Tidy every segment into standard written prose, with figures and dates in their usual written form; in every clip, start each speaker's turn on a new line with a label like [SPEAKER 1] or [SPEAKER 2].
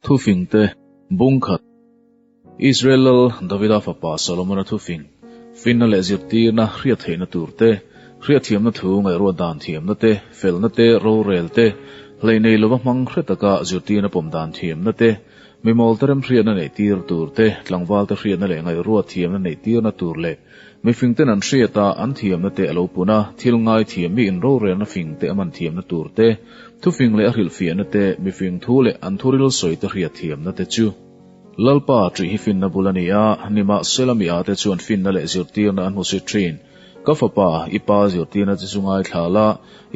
[SPEAKER 1] Thufingte, Bungkhat, Israel lal Davida fapa Solomona thufing, finna leh zirtirna hriat theihna tur te, hriatthiamna thu ngaihruat dan thiamna te, felna te, rorel te, hleih nei lova hmang hre taka zirtirna pawm dan thiamna te, mimawlte remhriatna neih tir tur te, tlangvalte hriatna leh ngaihruat thiamna neih tirna tur leh mifingten an hriat a, an thiamna te a lo pun a, thil ngai thiam mi inrorelna fing te a man thiamna tur te, thufing leh a hrilhfiahna te, mifing thu leh an thuril sawi te hriat thiamna te chu. Lalpa ṭih hi finna bul a ni a, nimahsela mi ate chuan finna leh zirtirna an hmu si ṭhin. Ka fapa, i pa zirtirna che chu ngaithla la,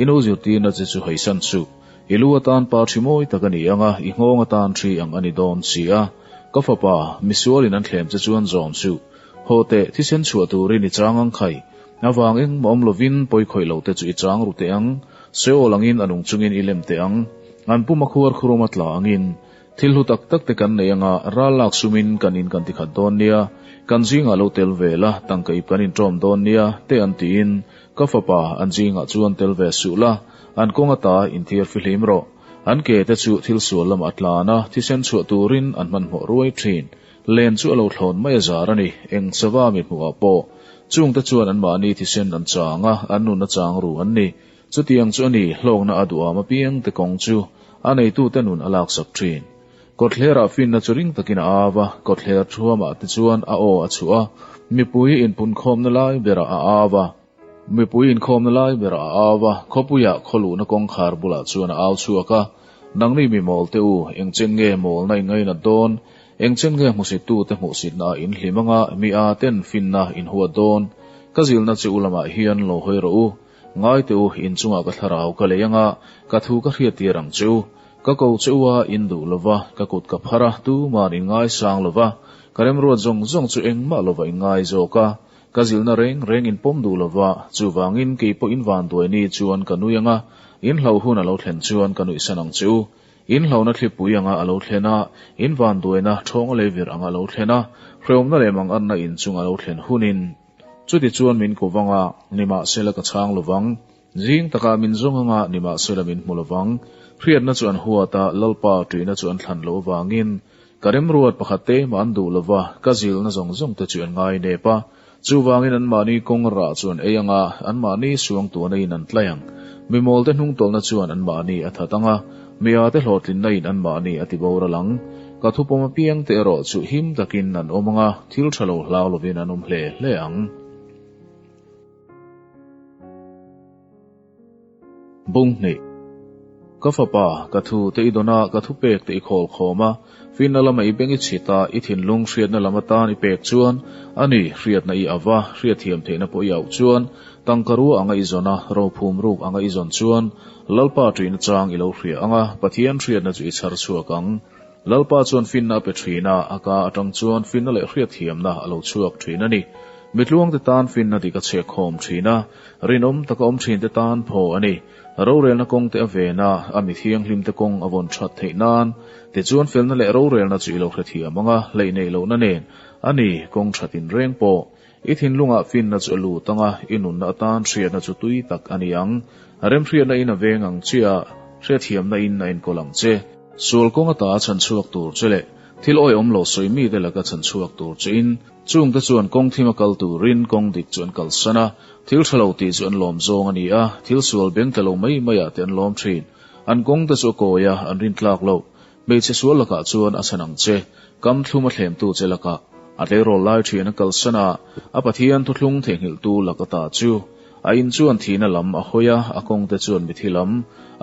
[SPEAKER 1] i nu zirtirna che chu heisan suh. I lu atan pa ṭhi mawi tak a ni ang a, i nghawng atan ṭhi ang a ni dawn si a. Ka fapa, misualin an thlem che chuan zawm suh. Haw teh, thisen chhuah turin i chang ang khai. Avang engmah awm lovin pawi khawih lo te chu i chang ru teh ang. Seol angin a nung chungin i lem teh ang. An pum a khuar khurum a tla angin. Thil hlu tak tak te kan nei anga ral lak sumin kan in kan ti khat dawn nia, kan zingah lo tel ve la, tangka ip kan inṭawm dawn nia, te an tiin, ka fapa, an zingah chuan tel ve suh la, an kawng ata inthiar fihlim rawh. An ke te chu thil sual lamah a tlan a, thisen chhuah turin an hmanhmawh ruai ṭhin. Len chu a lo thlawn mai a zar a ni, eng sava mi hmuhah pawh. Chungte chuan anmahni thisen an chang a, an nun a chang ru an ni. Chutiang chu a ni, hlawkna a duham apiang te kawng chu a neitute nun a laksak thin. Kawtthlerah finna chu ring takin a au a, kawtthler thuamah te chuan a aw a chhuah a, mipui inpunkhawmna lai berah a au a. Mipui inkhawmna lai berah a au a, khawpuiah khawluhna kawngkhar bulah chuan a au chhuak a, Nangni mi mawl te u, engchen nge mawlna in ngainat dawn? Engchen nge hmusittute hmuhsitna ah in hlim anga mi a ten finna in huat dawn? Ka zilna che u lamah hian lo hawi rawh u. Ngai teh u, in chungah ka thlarau ka lei anga, ka thu ka hriat tir ang che u. Ka ko che u a, in duh lo va, ka kut ka phar a, tuman in ngaisang lo va, ka remruat zawng zawng chu engmah lova in ngai zawk a, ka zilhna reng reng in pawm duh lo va, chuvangin kei pawh in vanduai ni chuan ka nui anga, in hlauh hun a lo thlen chuan ka nuihsan ang che u. In hlauhna thlipui anga a lo thlen a, in vanduaina ṭhawng leivir anga a lo thlen a, hrehawmna leh manganna in chunga a lo thlen hunin, Chutichuan min ko vang a, nimahsela ka chhang lo vang. Zing takah min zawng ang a, nimahsela min hmu lo vang. Hriatna chu an huat a, Lalpa ṭihna chu an thlan loh avangin. Ka remruat pakhat te mah an duh lo va, ka zilna zawng zawng te chu an ngai nep a. Chuvangin anmahni kawng rah chu an ei ang a, anmahni suangtuahna in an tlai ang. Mimawlte hnungtawlhna chuan anmahni a that ang a, mi ate hlawhtlinna in anmahni a tiboral ang. Ka thupawm apiang te erawh chu him takin an awm ang a, thil tha lo hlau lovin an awm hle hle ang. Bunghnih. Ka fapa, ka thu te i dawn a, ka thupek te i khawl khawm a, finna lama i beng i chhit a, i thinlung hriatna lam atan i pek chuan, a ni, hriatna i ava, hriatthiam theihna pawh i auh chuan, tangka rua anga i zawn a, rophum ruk anga i zawn chuan, Lalpa ṭihna chang i lo hria ang a, Pathian hriatna chu i chhar chhuak ang. Lalpa chuan finna a pe ṭhin a, a ka aṭang chuan finna leh hriatthiamna a lo chhuak ṭhin a ni. Mitluangte tan finna dik a chhekkhawm ṭhin a, rinawm taka awm ṭhinte tan phaw a ni. Rorelna kawngte a ven a, a mi thianghlimte kawng a vawn ṭhat theih nan. Tichuan felna leh rorelna chu i lo hrethiam ang a, hleih neih lohna nen a ni, kawng ṭha tinreng pawh. I thinlungah finna chu a lut ang a, i nunna atan hriatna chu tui tak a ni ang. Remhriatna in a veng ang che a, hriatthiamna in a enkawl ang che. Sual kawng ata a chhan chhuak tur che leh thil awihawm lo sawi mite laka chhan chhuak tur che in, chungte chuan kawng thim a kal turin kawng dik chu an kalsan a, thil tha lo tih chu an lawm zawng a ni a, thil sual beng tla lo mai maiah te an lawm thin. An kawngte chu a kawi a, an rintlak loh. Hmeichhe sual lakah chuan a chhan ang che, kam thlum a thlemtu che lakah. A tleirawl lai thian a kalsan a, a Pathian thuthlung theihnghilhtu lak ata chu. A in chuan thihna lam a hawi a, a kawngte chuan mithi lam,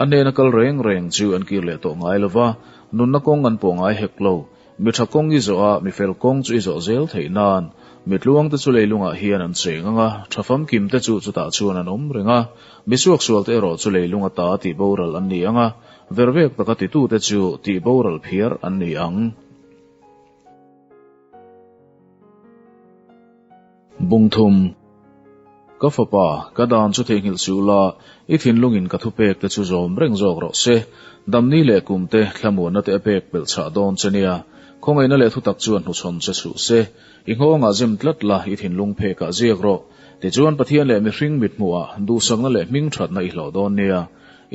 [SPEAKER 1] a hnena kal reng reng chu an kir leh tawh ngai lo va, nunna kawng an pawh ngai hek lo. Mi tha kawng i zawh a, mi fel kawng chu i zawh zel theih nan. Mi tluangte chu leilungah hian an cheng ang a, tha famkimte chu chutah chuan an awm reng a. Mi suaksualte erawh chu leilung ata tih boral an ni ang a, Vervek taka titute chu tih boral phiar an ni ang. Bungthum, Ka fapa, ka dan chu theihnghilh suh la, i thinlungin ka thupek te chu zawm reng zawk rawh se. Damni leh kumte, thlamuanna te a pek pelh chhah dawn che nia. Khawngaihna leh thutak chuan hnuchhawn che suh se. I nghawngah zem tlat la, i thinlung phekah ziak rawh. Tichuan Pathian leh mihring mithmuhah duhsakna leh hmingthatna i hlawh dawn nia.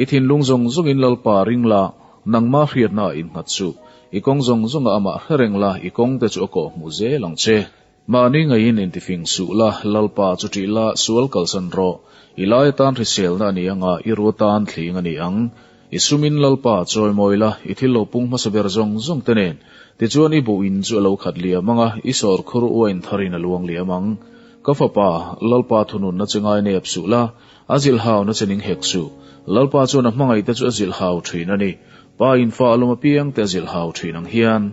[SPEAKER 1] I thinlung zawng zawngin Lalpa ring la. Nangma hriatnaah innghat suh. I kawng zawng zawngah amah hre reng la, i kawngte chu a kawhhmuh zel ang che. Mahni ngaiin intifing suh la, Lalpa chu ṭih la, sual kalsan rawh. I lai atan hriselna a ni ang a, i ru atan thling a ni ang. I sumin Lalpa chawimawi la, i thil lo pung hmasa ber zawng zawng te nen. Tichuan i buh in chu a lo khat liam ang a, i sawrkhur uain tharin a luang liam ang. Ka fapa, Lalpa thununna che ngai nep suh la, a zilhhauna che ning hek suh. Lalpa chuan a hmangaihte chu a zilhhau ṭhin a ni. Pa in fa alawm apiang te a zilhhau ṭhin ang hian,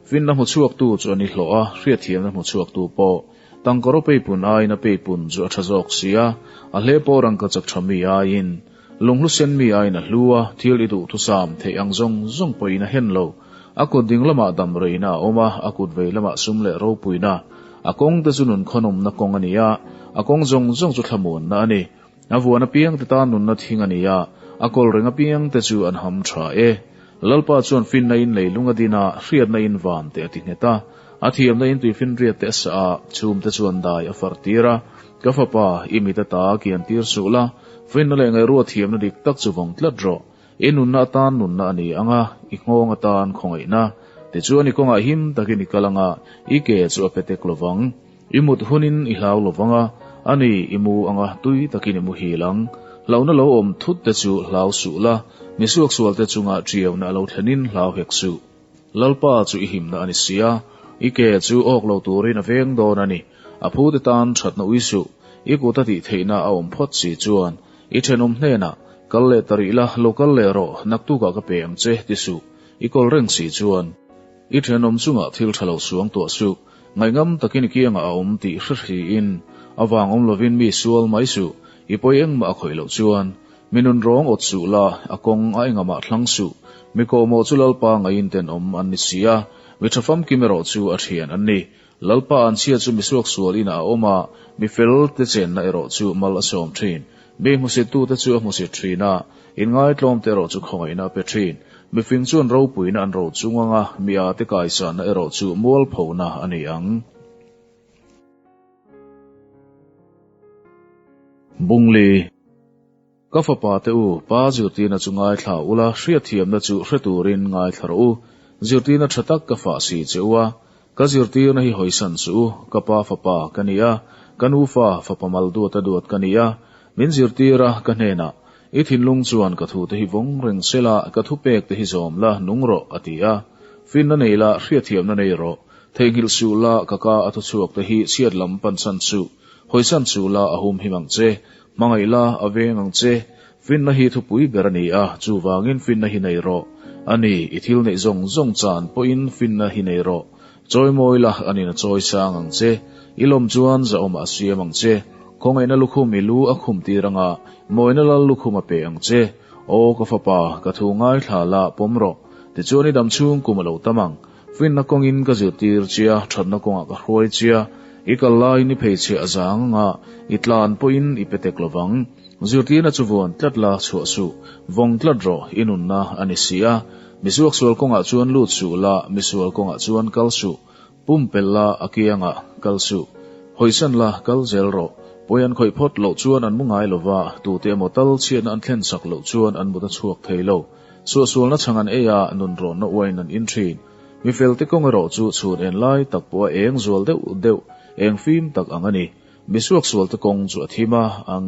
[SPEAKER 1] finna hmu chhuaktu chu a ni hlawh a, hriatthiamna hmu chhuaktu pawh. Tangkaraw peipun aiin a peipun chu a ṭha zawk si a, a hle pawh rangka chak ṭha mi aiin. Lunghlu sen mi aiin a hlu a, thil i duhthusam theih ang zawng zawng pawhin a hen lo. A kut ding lamah dam reina a awm a, a kut vei lamah sum leh ropuina. A kawng te chu nun khawnawmna kawng a ni a, a kawng zawng zawng chu thlamuanna a ni. A vuan apiang te tan nunna thing a ni a, a kawl reng apiang te chu an ham tha e. Lalpa chuan finna in leilung a din a, hriatna in van te a ti nghet a. A thiamna in tuifinriat te a sah a, chhum te chuan dai a farh tir a. Ka fapa, i mit ata kian tir suh la, finna leh ngaihruat thiamna dik tak chu vawng tlat rawh. I nunna atan nunna a ni ang a, i nghawng atan khawngaihna. Tichuan i kawngah him takin i kal ang a, i ke chu a pe tek lo vang. I mut hunin i hlau lo vang a, a ni, i mu ang a, tui takin i muhil ang. Hlauhna lo awm thut te chu hlau suh la, misuaksual te chungah ṭiauna a lo thlenin hlau hek suh. Lalpa chu i himna a ni si a, i ke chu awk lo turin a veng dawn a ni. A phute tan ṭhatna ui suh, i kut a tih theihna a awm phawt si chuan i ṭhenawm hnenah, Kal leh ta rih la, lo kal leh rawh, naktukah ka pe ang che, ti suh. I kawl reng si chuan i ṭhenawm chungah thil ṭha lo suang tuah suh. Ngaihngam takin i kiangah a awm tih hre hriin a vang awm lovin mi sual mai suh. I pawi engmah a khawih loh chuan Mi nun rawng awt suh la, a kawng a engamah thlang suh. Mi kawhmawh chu Lalpa ngaiin tenawm an ni si a, mi tha famkim erawh chu a thian an ni. Lalpa an chhia chu mi suaksual inah a awm a, mi fel te chenna erawh chu mal a sawm thin. Mi hmusittute chu a hmusit thin a, inngaitlawmte erawh chu khawngaihna a pe thin. Mifing chuan ropuina an ro chung ang a, mi ate kaisanna erawh chu mualphona a ni ang. Bungli. Ka fapa te u, pa zirtirna chu ngaithla ula, hriatthiamna chu hre turin ngaithla rawh u. Zirtirna tha tak ka fah si che u a, ka zirtirna hi hawisan suh u, ka pa fapa ka ni a, ka nu fa fapa mal duata duat ka ni a, min zirtir a, ka hnenah, I thinlung chuan ka thute hi vawng reng sela, ka thupek te hi zawm la, nung rawh, a ti a. Finna nei la, hriatthiamna nei rawh. Theihnghilh suh la, ka ka a thuchhuak te hi chhiat lam pansan suh. Hawisan suh la, a hum him ang che. Hmangaih la, a veng ang che. Finna hi thupui ber a ni a, chuvangin finna hi nei rawh. A ni, i thil neih zawng zawng chan pawhin finna hi nei rawh. Chawimawi la, anin a chawi sang ang che. I lawm chuan zahawmah a siam ang che. Khawngaihna lukhum i lu a khum tir ang a, mawina lal lukhum a pe ang che. Aw ka fapa, ka thu ngaithla la, pawm rawh. Tichuan i dam chhung kum a lo tam ang. Finna kawngin ka zirtir che a, thatna kawngah ka hruai che a, i kal laiin i pheichhiah a zang ang a, i tlan pawhin i pe tek lovang. Zirtirna chu vuan tlat la, chhuah suh, vawng tlat rawh, i nunna a ni si a. Misuaksual kawngah chuan lut suh la, misual kawngah chuan kal suh. Pumpelh la, a kiangah kal suh. Hawisan la, kal zel rawh. Pawi an khawih phawt loh chuan an mu ngai lova, tute emaw tal chhiatna an thlen sak loh chuan an mut a chhuak thei lo. Suahsualna chhang an ei a, nunrawnna uain an in thin. Mi felte kawng erawh chu chhun en lai tak pawh a eng zual deuh deuh, eng fim tak ang a ni. Mi suaksualte kawng chu a thim a, ang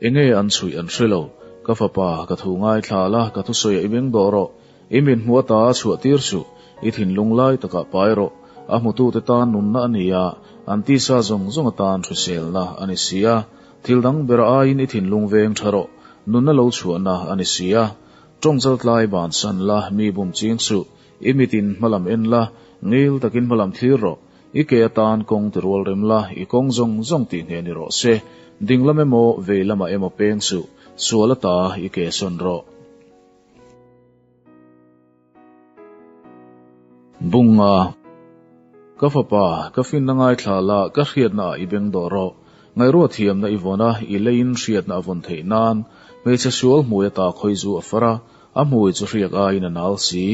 [SPEAKER 1] enge an chhuih an hre lo. Ka fapa, ka thu ngaithla la, ka thusawi a i beng dawh rawh. I mit hmuh ata chhuah tir suh, i thinlung lai takah pai rawh. A hmutute tan nunna a ni a, an tisa zawng zawng atan hriselna a ni si a. Thil dang ber aiin i thinlung veng tha rawh, nunna lo chhuahna a ni si a. Tawng chal tlai bansan la, mi bum ching suh, i mitin hmalam en la, ngil takin hmalam thlir rawh, i ke atan kawng ti rual rem la, i kawng zawng zawng tih hneh ni rawh se. Ding lam emaw, vei lamah emaw peng suh, sual ata i ke sawn rawh. Bunga, Ka fapa, ka finna ngaithla la, ka hriatna ah i beng dawh rawh. Ngaihruah thiamna i vawn a, i leiin hriatna a vawn theih nan. Hmeichhe sual hmui ata khawi zu a far a, a hmui chu hriak aiin a nal si.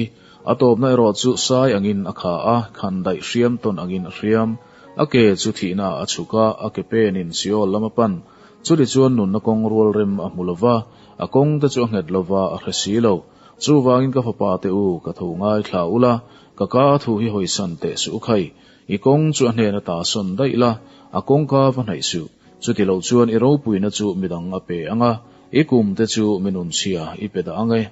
[SPEAKER 1] A tawpna erawh chu sai angin a kha a, khan daih hriam tawn angin a hriam. A ke chu thihna ah a chhuk a, a ke penin Seol lam a pan. Chutichuan nunna kawng rual rem a hmu lo va, a kawng te chu a nghet lo va, a hre si lo. Chuvangin ka fapa te u, ka tho ngaithla ula, ka ka thu hi hawisan teh suh u khai. I kawng chu a hnen ata sawn daih la, a kawngka va hnaih suh. Chuti lo chuan i ropuina chu midang a pe ang a, i kum te chu mi nunchhia i pe dah ang e.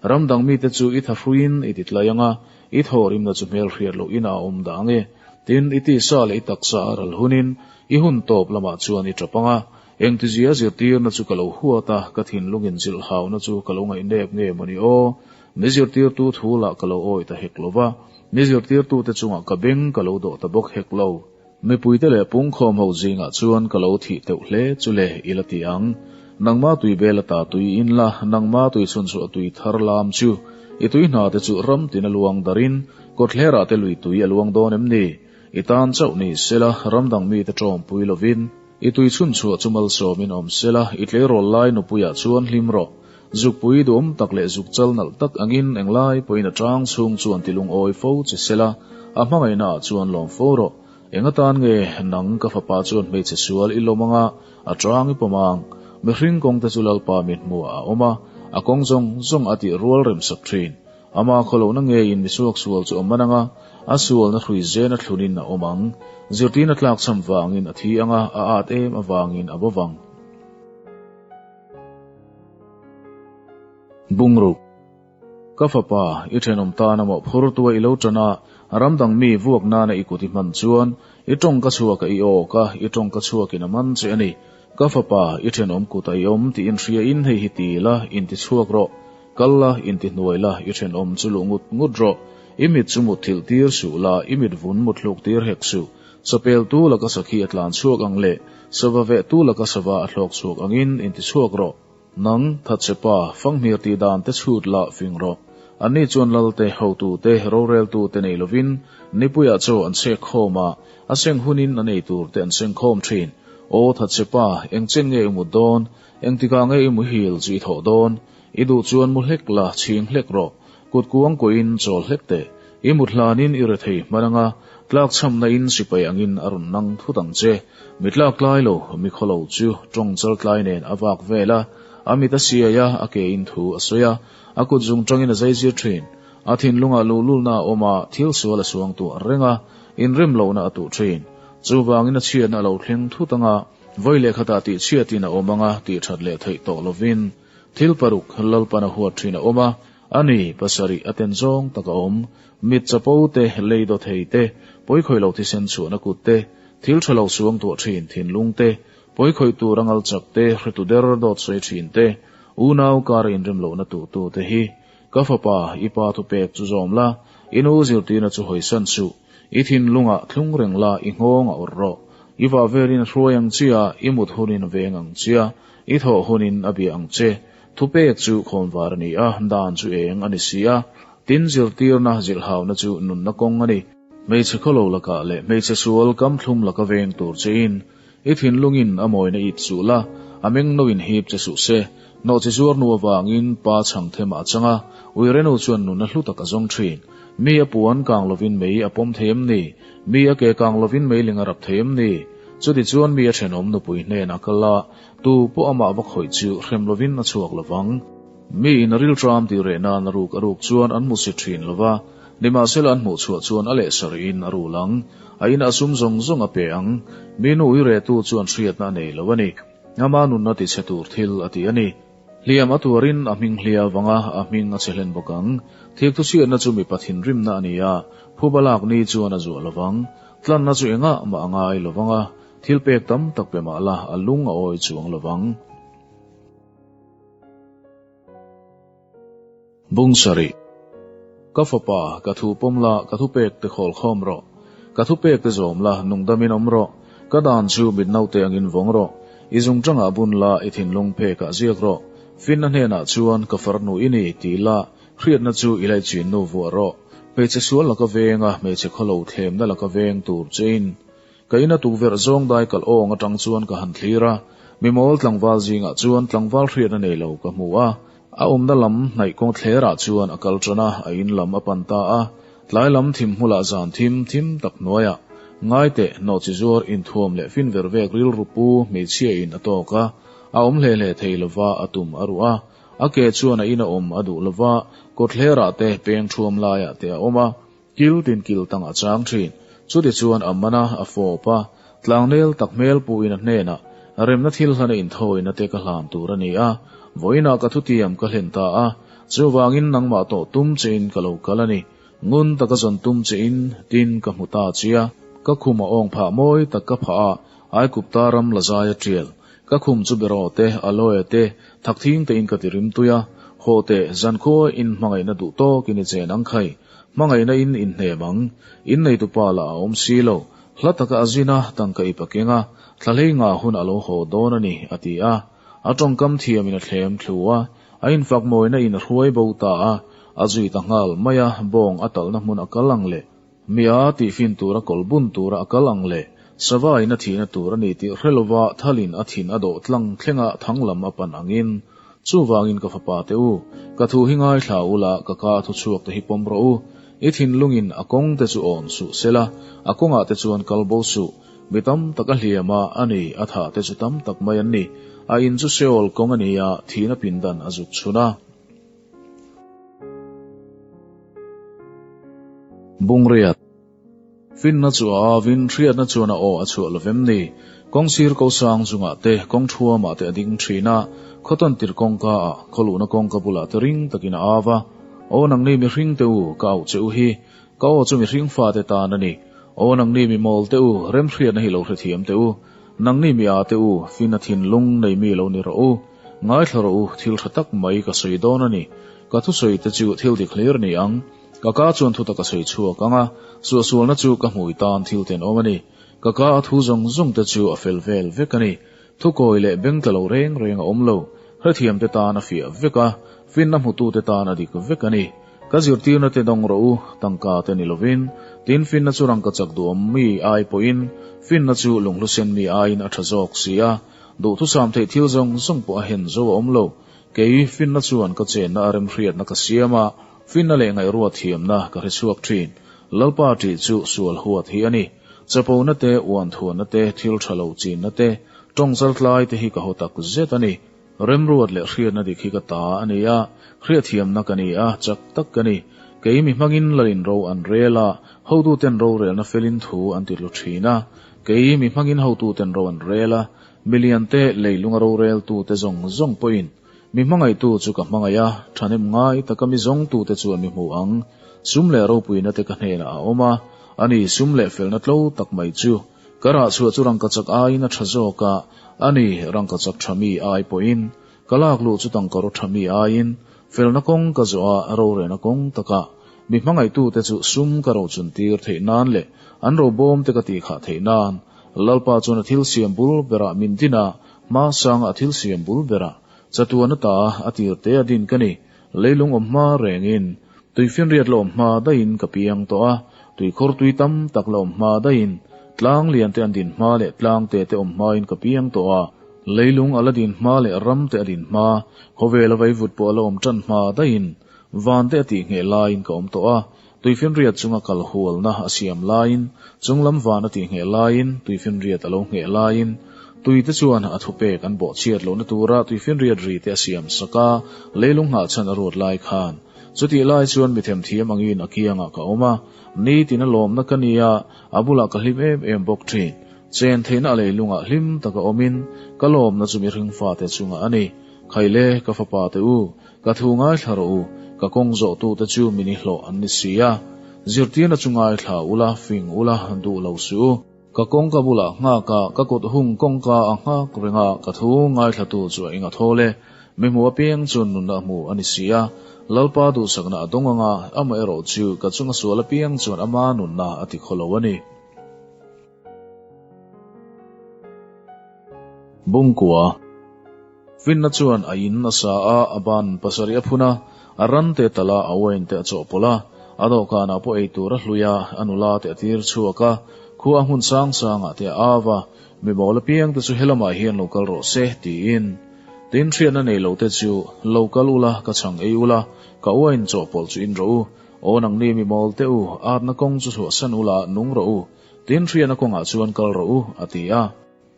[SPEAKER 1] Ram dang mite chu i thahruiin i ti tlai ang a, i thawhrimna chu hmelhriat loh inah a awm dah ang e. Tin, i tisa leh i taksa a ral hunin i hun tawp lamah chuan i tap ang a. Engtizia zirtirna chu ka lo huat a, ka thinlungin zilhhauna chu ka lo ngaihnep nge mawni aw? Mi zirtirtu thu lah ka lo awi ta hek lo va, mi zirtirtute chungah ka beng ka lo dawh ta bawk hek lo. Mipuite leh pungkhawm ho zingah chuan ka lo thih teuh hle chu le i la ti ang. Nangma tui bel ata tui in la, nangma tui chhun chu a tui thar lam chu. I tui hna te chu ram tin a luang darin, kawtthlerah te lui tui a luang dawn em ni? I tan chauh ni sela, ram dang mite tawngpui lovin, i tui chhun chhuah chu malsawmin awm sela, i tleirawl lai nupuiah chuan hlim rawh. Zukpui duhawm tak leh zuk chal nalh tak angin englai pawhin a tang chhung chuan ti lungawi fo che sela, a hmangaihna ah chuan lawm fo rawh. Eng atan nge nang ka fapa chuan hmeichhe sual i lawm anga a tang i pawm ang? Mihring kawng te chu Lalpa mi hmuah a awm a, a kawng zawng zawng a tih rual rem sak thin. Ama khawlohna ngeiin mi suak sual chu a man anga, a sualna hrui zen a thlunin a awm ang. Zirtirna tlakchham vangin a thi anga, a at em avangin a bo vang. Bungruk. Ka fapa, i thenawm tan a mawhphur tua i lo tan a, ram dang mi vuak nana i kut i hman chuan, i tawngka chhuak a i awk a, i tawngka chhuakin a man che a ni. Ka fapa, i thenawm kut a i awm tih inhria in hei hi ti la, inti chhuak rawh. Kal la, inti hnuai la, i thenawm chu luh ngut ngut rawh. I mit chu mut thilh tir suh la, i mit vun mut hluk tir hek suh. Chapel tu laka sakhi a tlan chhuak ang leh sava veh tu laka sava a thlawk chhuak angin inti chhuak rawh. Nang, thatchhepa, fanghmir tih dan te chhut la fing rawh. Anni chuan lalte, hotute, roreltute nei lovin nipuiah chaw an chhek khawm a, a seng hunin an ei tur te an seng khawm thin. Aw thatchhepa, eng chen nge i mut dawn? Engtikah nge i muhil chu i thawh dawn? I duh chuan mu hlek la, chhing hlek rawh. Kut kuang kuahin chawl hlek teh. I mut hlanin i rethei hman anga, tlakchhamna in sipai angin a rawn nang thut ang che. Mi tlak tlai lo, mi khaw lo chu tawng chal tlai nen a vak vel a, a mit a siai a, a ke in thu a sawi a, a kut zung tangin a zaizir thin. A thinlungah luhlulna a awm a, thil sual a suang tuah reng a, inrem lohna a tuh thin. Chuvangin a chhiatna a lo thleng thut anga, vawi leh khatah tihchhiatin a awm anga, tihthat leh theih tawh lovin. Thil paruk Lalpan a huat thin a awm a, a ni, pasarih a ten zawng tak a awm, mit chapo te, lei daw thei te, pawikhawih lo thisen chhuahna kut te, thil tha lo suang tuah thin thinlung te, pawikhawih tur a ngal chak te, hretu der dawt sawi thin te, unau kar a inrem lohna tuh tu te hi. Ka fapa, i pa thupek chu zawm la, i nu zirtirna chu hawisan suh, i thinlungah thlung reng la, i nghawng a awrh rawh. I vah velin a hruai ang chia, i mut hunin a veng ang chia, I thawh hunin a bia ang che. Thupek chu khawnvar a ni a, dan chu eng a ni si a. Tin, zirtirna zilhhauna chu nunna kawng a ni. Hmeichhe khawlo lakah leh hmeichhe sual kamthlum laka veng tur chein i thinlungin a mawina it suh la, a meng noin hip che suh se. Nawhchi zuar nu avangin pa chhang themah a chang a, uirenu chuan nunna hlu tak a zawng thin. Mi a puan kang lovin mei a pawm thei em ni? Mi a ke kang lovin meiling a rap thei em ni? Chutichuan mi a thenawm nupui hnenah kal a, Tu pawh amah va khawih chu hrem lovin a chhuak lovang. Mi in a rilṭam tih reh nan a ruk a ruk chuan an hmu si ṭhin lova, nimahsela an hmuh chhuah chuan a leh sarih in a rul ang. A inah sum zawng zawng a pe ang. Mi nu i rehtu chuan hriatna a nei lo a ni. Ama nunna tichhe tur thil a ti a ni. Hliam a tuarin a hming hlia vanga a hming a chhe hlen bawk ang. Thilthuchhiatna chu mipa thinrimna a ni a, phuba lak ni chuan a zuah lovang. Tlanna chu engah mah a ngai lovang a, Thil pek tam tak pe mah la, a lung a awi chuang lo vang. Bung sarih. Ka fapa, ka thu pawm la, ka thupek te khawl khawm rawh. Ka thupek te zawm la, nungdamin awm rawh. Ka dan chu mit naute angin vawng rawh. I zungtangah bun la, i thinlung phekah ziak rawh. Finna hnenah chuan, Ka farnu i ni, ti la, hriatna chu i laichinnu vuah rawh. Hmeichhe sual laka venga, hmeichhe khawlo thlemna laka veng tur chein. Ka ina tukverh zawng dai kalh awng atang chuan ka han thlir a, mimawl tlangval zingah chuan tlangval hriatna nei lo ka hmu a. A awmna lam hnaih kawng thlerah chuan a kal tan a, a in lam a pan ta a. Tlai lam thim hmulah zan thim thim tak hnuaiah ngaiteh nawhchi zuar inthuam leh fin ver vek rilru pu hmeichhia in a tawk a, a awm hle hle thei lova a tum a ruh a. A ke chuan a ina awm a duh lo va, kawtthlerah te, peng thuam laiah te a awm a, kil tin kil tang a chang thin. Chutichuan a man a, a fawp a, tlangnel tak hmel puin a hnenah, Remna thil hlana inthawina te ka hlan tur a ni a, vawiinah ka thutiam ka hlen ta a, chuvangin nangmah tawh tum chein ka lo kal a ni. Ngun taka zawn tum chein tin ka hmu ta che a, ka khum a awng phah mawi tak ka phah a, Aikupta ram la zai a tial. Ka khum chu beraw te, aloe te, thakthing tein ka ti rimtui a, haw teh, zankhua in hmangaihna duh tawkin i chen ang khai, hmangaihna in inhnem ang, in neitupa lah a awm si lo, hla taka a zin a, tangka ip a keng a, thlahlei nga hun a lo haw dawn a ni, a ti a. A tawngkam thiamin a thlem thlu a, a infak mawina in a hruai bo ta a, a zui ta nghal mai a, bawng a talhna hmun a kal ang leh, Mi a tihfin tura kawl bun tura a kal ang leh sava in a thihna tur a ni tih hre lova thalin a thin a dawh tlang thlenga thang lam a pan angin, Chuvangin ka fapa te u, ka thu hi ngaithla ula ka ka thu chhuak te hi pawm rawh u. I thinlungin a kawng te chu awn suh sela, a kawngah te chuan kal bo suh. Mi tam tak a hliam a, a ni, a thah te chu tam tak mai an ni. A in chu Seol kawng a ni a, thihna pindan a zuk chhun a. Bungriat. Finna chu a avin, hriatna chuan a aw a chhuah lo vem ni? Kawng sir ko sang chungah te, kawng thuamah te a ding thin a, khawtawn tir kawngka ah, khawluhna kawngka bulah te ring takin a av a. Aw nangni mihring te u, ka auh che u hi. Ka aw chu mihring fate tan a ni. Aw nangni mi mawl te u, remhriatna hi lo hrethiam teh u. Nangni mi a te u, finna thinlung nei mi lo ni rawh u. Ngaithla rawh u, thil tha tak mai ka sawi dawn a ni. Ka thusawi te chu thil dik hlir a ni ang. Ka ka chuan thu tak a sawi chhuak ang a, suahsualna chu ka hmui tan thil tenawm a ni. Ka ka a thu zawng zawng te chu a fel vel vek a ni. Thukawi leh bengtla lo reng reng a awm lo. Hrethiam te tan a fiah vek a, finna hmutu te tan a dik vek a ni. Ka zirtirna te dawng rawh u, tangka te ni lovin. Tin, finna chu rangka chak duhawm mi ai pawhin, finna chu lunghlusen mi aiin a tha zawk si a. Duhthusam theih thil zawng zawng pawh a hen zo a awm lo. Kei, finna chuan ka chenna a remhriatna ka siam a, finna leh ngaihruat thiamna ka hre chhuak thin. Lalpa ṭih chu sual huat hi a ni. Chapona te, uan thuanna te, thil ṭha lo chinna te, ṭawng chaltlai te hi ka haw tak zet a ni. Remruat leh hriatna dik hi ka ta a ni a, hriatthiamna ka ni a, chak tak ka ni. Kei mi hmangin lalin ro an rel a, hotuten rorelna felin thu an ti tlu thin a. Kei mi hmangin hotuten ro an rel a, milian te leilunga roreltute zawng zawng pawhin mi hmangaihtu chu ka hmangaih a, thahnem ngai taka mi zawngtute chuan mi hmu ang. Sum leh ropuina te ka hnenah a awm a, ani sum leh felna tlo tak mai chu. Ka rah chhuah chu rangkachak aiin a tha zawk a, ani rangkachak tha mi ai pawhin ka lak luh chu tangka ro tha mi aiin felna kawng ka zawh a, rorelna kawng takah mi hmangaihtute chu sum ka rochun tir theih nan leh an robawm te ka tihkhah theih nan Lalpa chuan a thil siam bul berah min din a, hma sanga a thil siam bul berah chatuan ata a tir te a din ka ni. Leilung awm hma rengin tuifinriat la awm hma daihin ka piang tawh a, tuikhawr tui tam tak la awm hma daihin tlang lian te an din hma leh tlang te te awm hmain ka piang tawh a, leilung a la din hma leh ram te a din hma, khawvel a vaivut pawh a la awm tan hma daihin van te a tih ngheh laiin ka awm tawh a, tuifinriat chunga kal hualna a siam laiin, chunglam van a tih ngheh laiin, tuifinriat a lo ngheh laiin, tui te chuan a thupek an bawhchhiat lohna tura tuifinriat ri te a siam sak a, leilung nghah chhan a ruat lai khan. Chutih lai chuan mi themthiam angin a kiangah ka awm a, nitin a lawmna ka ni a, a bulah ka hlim em em bawk thin. Chen theihna a leilungah hlim taka awmin, ka lawmna chu mihring fate chungah a ni. Khaile, ka fapa te u, Ka thu ngaithla rawh u, ka kawng zawhtute chu min i hlawh an ni si a. Zirtirna chu ngaithla ula, fing ula, duh lo suh u. Ka kawngka bulah nghak a, ka kut hung kawngka a nghak reng a, ka thu ngaithlatu chu a inga thawl e. Mi hmu apiang chuan nunna a hmu a ni si a. Lalpa duhsakna a dawng ang a, amaherawh chu ka chunga sual apiang chuan ama nunna a ti khaw lo a ni. Bungkua. Finna chuan a in a sa a, a ban pasarih a phun a, a ran te tal a, a uain te a chawhpawlh a, a dawhkanah pawh ei tur a hlui a, a nula te a tir chhuak a, khua a hmun sang sangah te a au a, mi mawl apiang te chu helamah hian lo kal rawh se, tiin. Tin, hriatna nei lo te chu, Lo kal ula, ka chhang ei ula, ka uain chawhpawlh chu in rawh u. Aw nangni mi mawl te u, atna kawng chu chhuahsan ula, nung rawh u. Tin, hriatna kawngah chuan kal rawh u, a ti a.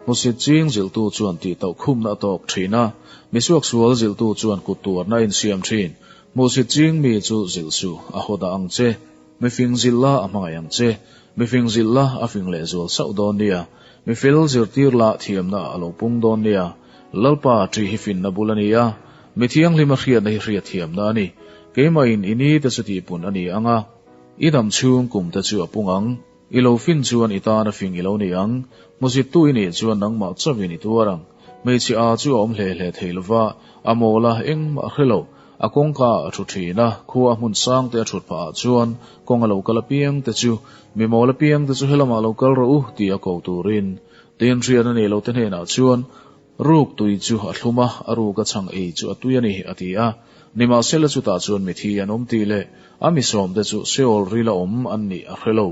[SPEAKER 1] Hmusit ching zilhtu chuan tihtauh khumna a tawk thin a, misuaksual zilhtu chuan kut tuarna a insiam thin. Hmuhsit ching mi chu zilh suh, a haw dah ang che. Mifing zilh la a hmangaih ang che. Mifing zilh la a fing lehzual sauh dawn nia. Mifel zirtir la thiamna a lo pung dawn nia. Lalpa ṭih hi finna bul a ni a, mi thianghlim a hriatna hi hriatthiamna a ni. Keimahin i ni te chu tihpun a ni ang a, i dam chhung kum te chu a pung ang. I lo fin chuan i tan a fing i lo ni ang. Hmuzittu i nih chuan nangmah chauhin i tuar ang. Hmeichhe a chu a awm hle hle thei lova, a mawl a, engmah a hre lo. A kawngka ah a thu thin a, khua a hmun sang te a thut phah ah chuan kawng a lo kal apiang te chu, mi mawl apiang te chu helamah lo kal rawh u tih a ko turin. Tin, hriat a nei lo te hnenah chuan, Ruk tui chu a thlum a, a ruk a chhang ei chu a tui a ni, a ti a. Nimahsela chutah chuan mithi an awm tih leh a mi sawmte chu Seol rila awm an nih a hre lo.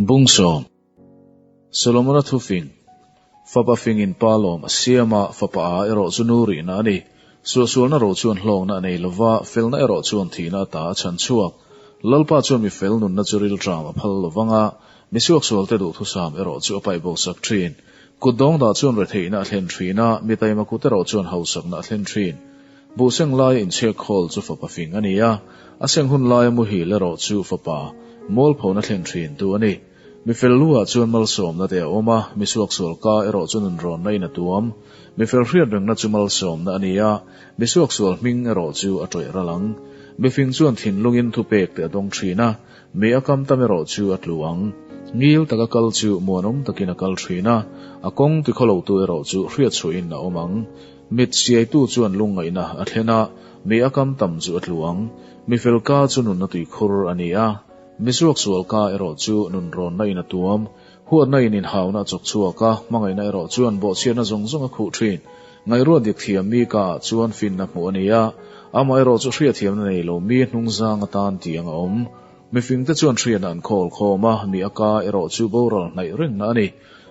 [SPEAKER 1] Bungsawm. Solomona thufing, Fapa fingin pa lawm a siam a, fapa a erawh chu nu rihna a ni. Suahsualna ro chuan hlawkna a nei lova, felna erawh chuan thihna ata a chhan chhuak. Lalpa chuan mi fel nunna chu rilṭam a phal lovang a, mi suaksualte duhthusam erawh chu a paih bo sak ṭhin. Kut dawngdah chuan retheihna a thlen ṭhin a, mi taima kut erawh chuan hausakna a thlen ṭhin. Buh seng laia inchhek khawl chu fapa fing a ni a, a seng hun laia muhil erawh chu fapa mualphona thlen ṭhintu a ni. Mi fel luah chuan malsawmna te a awm a, mi suaksual ka erawh chu nunrawnna in a tuam. Mi fel hriat rengna chu malsawmna a ni a, mi suaksual hming erawh chu a tawih ral ang. Mi fing chuan thinlungin thupek te a dawng thin a, mi a kam tam erawh chu a tlu ang. Ngil taka kal chu muanawm takin a kal thin a, a kawng tikhawlotu erawh chu hriatchhuahin a awm ang. Mit siaitu chuan lungngaihna a thlen a, mi a kam tam chu a tlu ang. Mi fel ka chu nunna tuikhur a ni a. Mi suaksual ka erawh chu nunrawnna in a tuam, huatna in inhauna a chawk chhuak a, hmangaihna erawh chuan bawhchhiatna zawng zawng a khuh thin. Ngaihruat dik thiam mi ka ah chuan finna hmuh a ni a, amah erawh chu hriatthiamna nei lo mi hnungzang atan tiang a awm. Mifingte chuan hriatna an khawl khawm a, mi a ka erawh chu boral hnaih rengna a ni.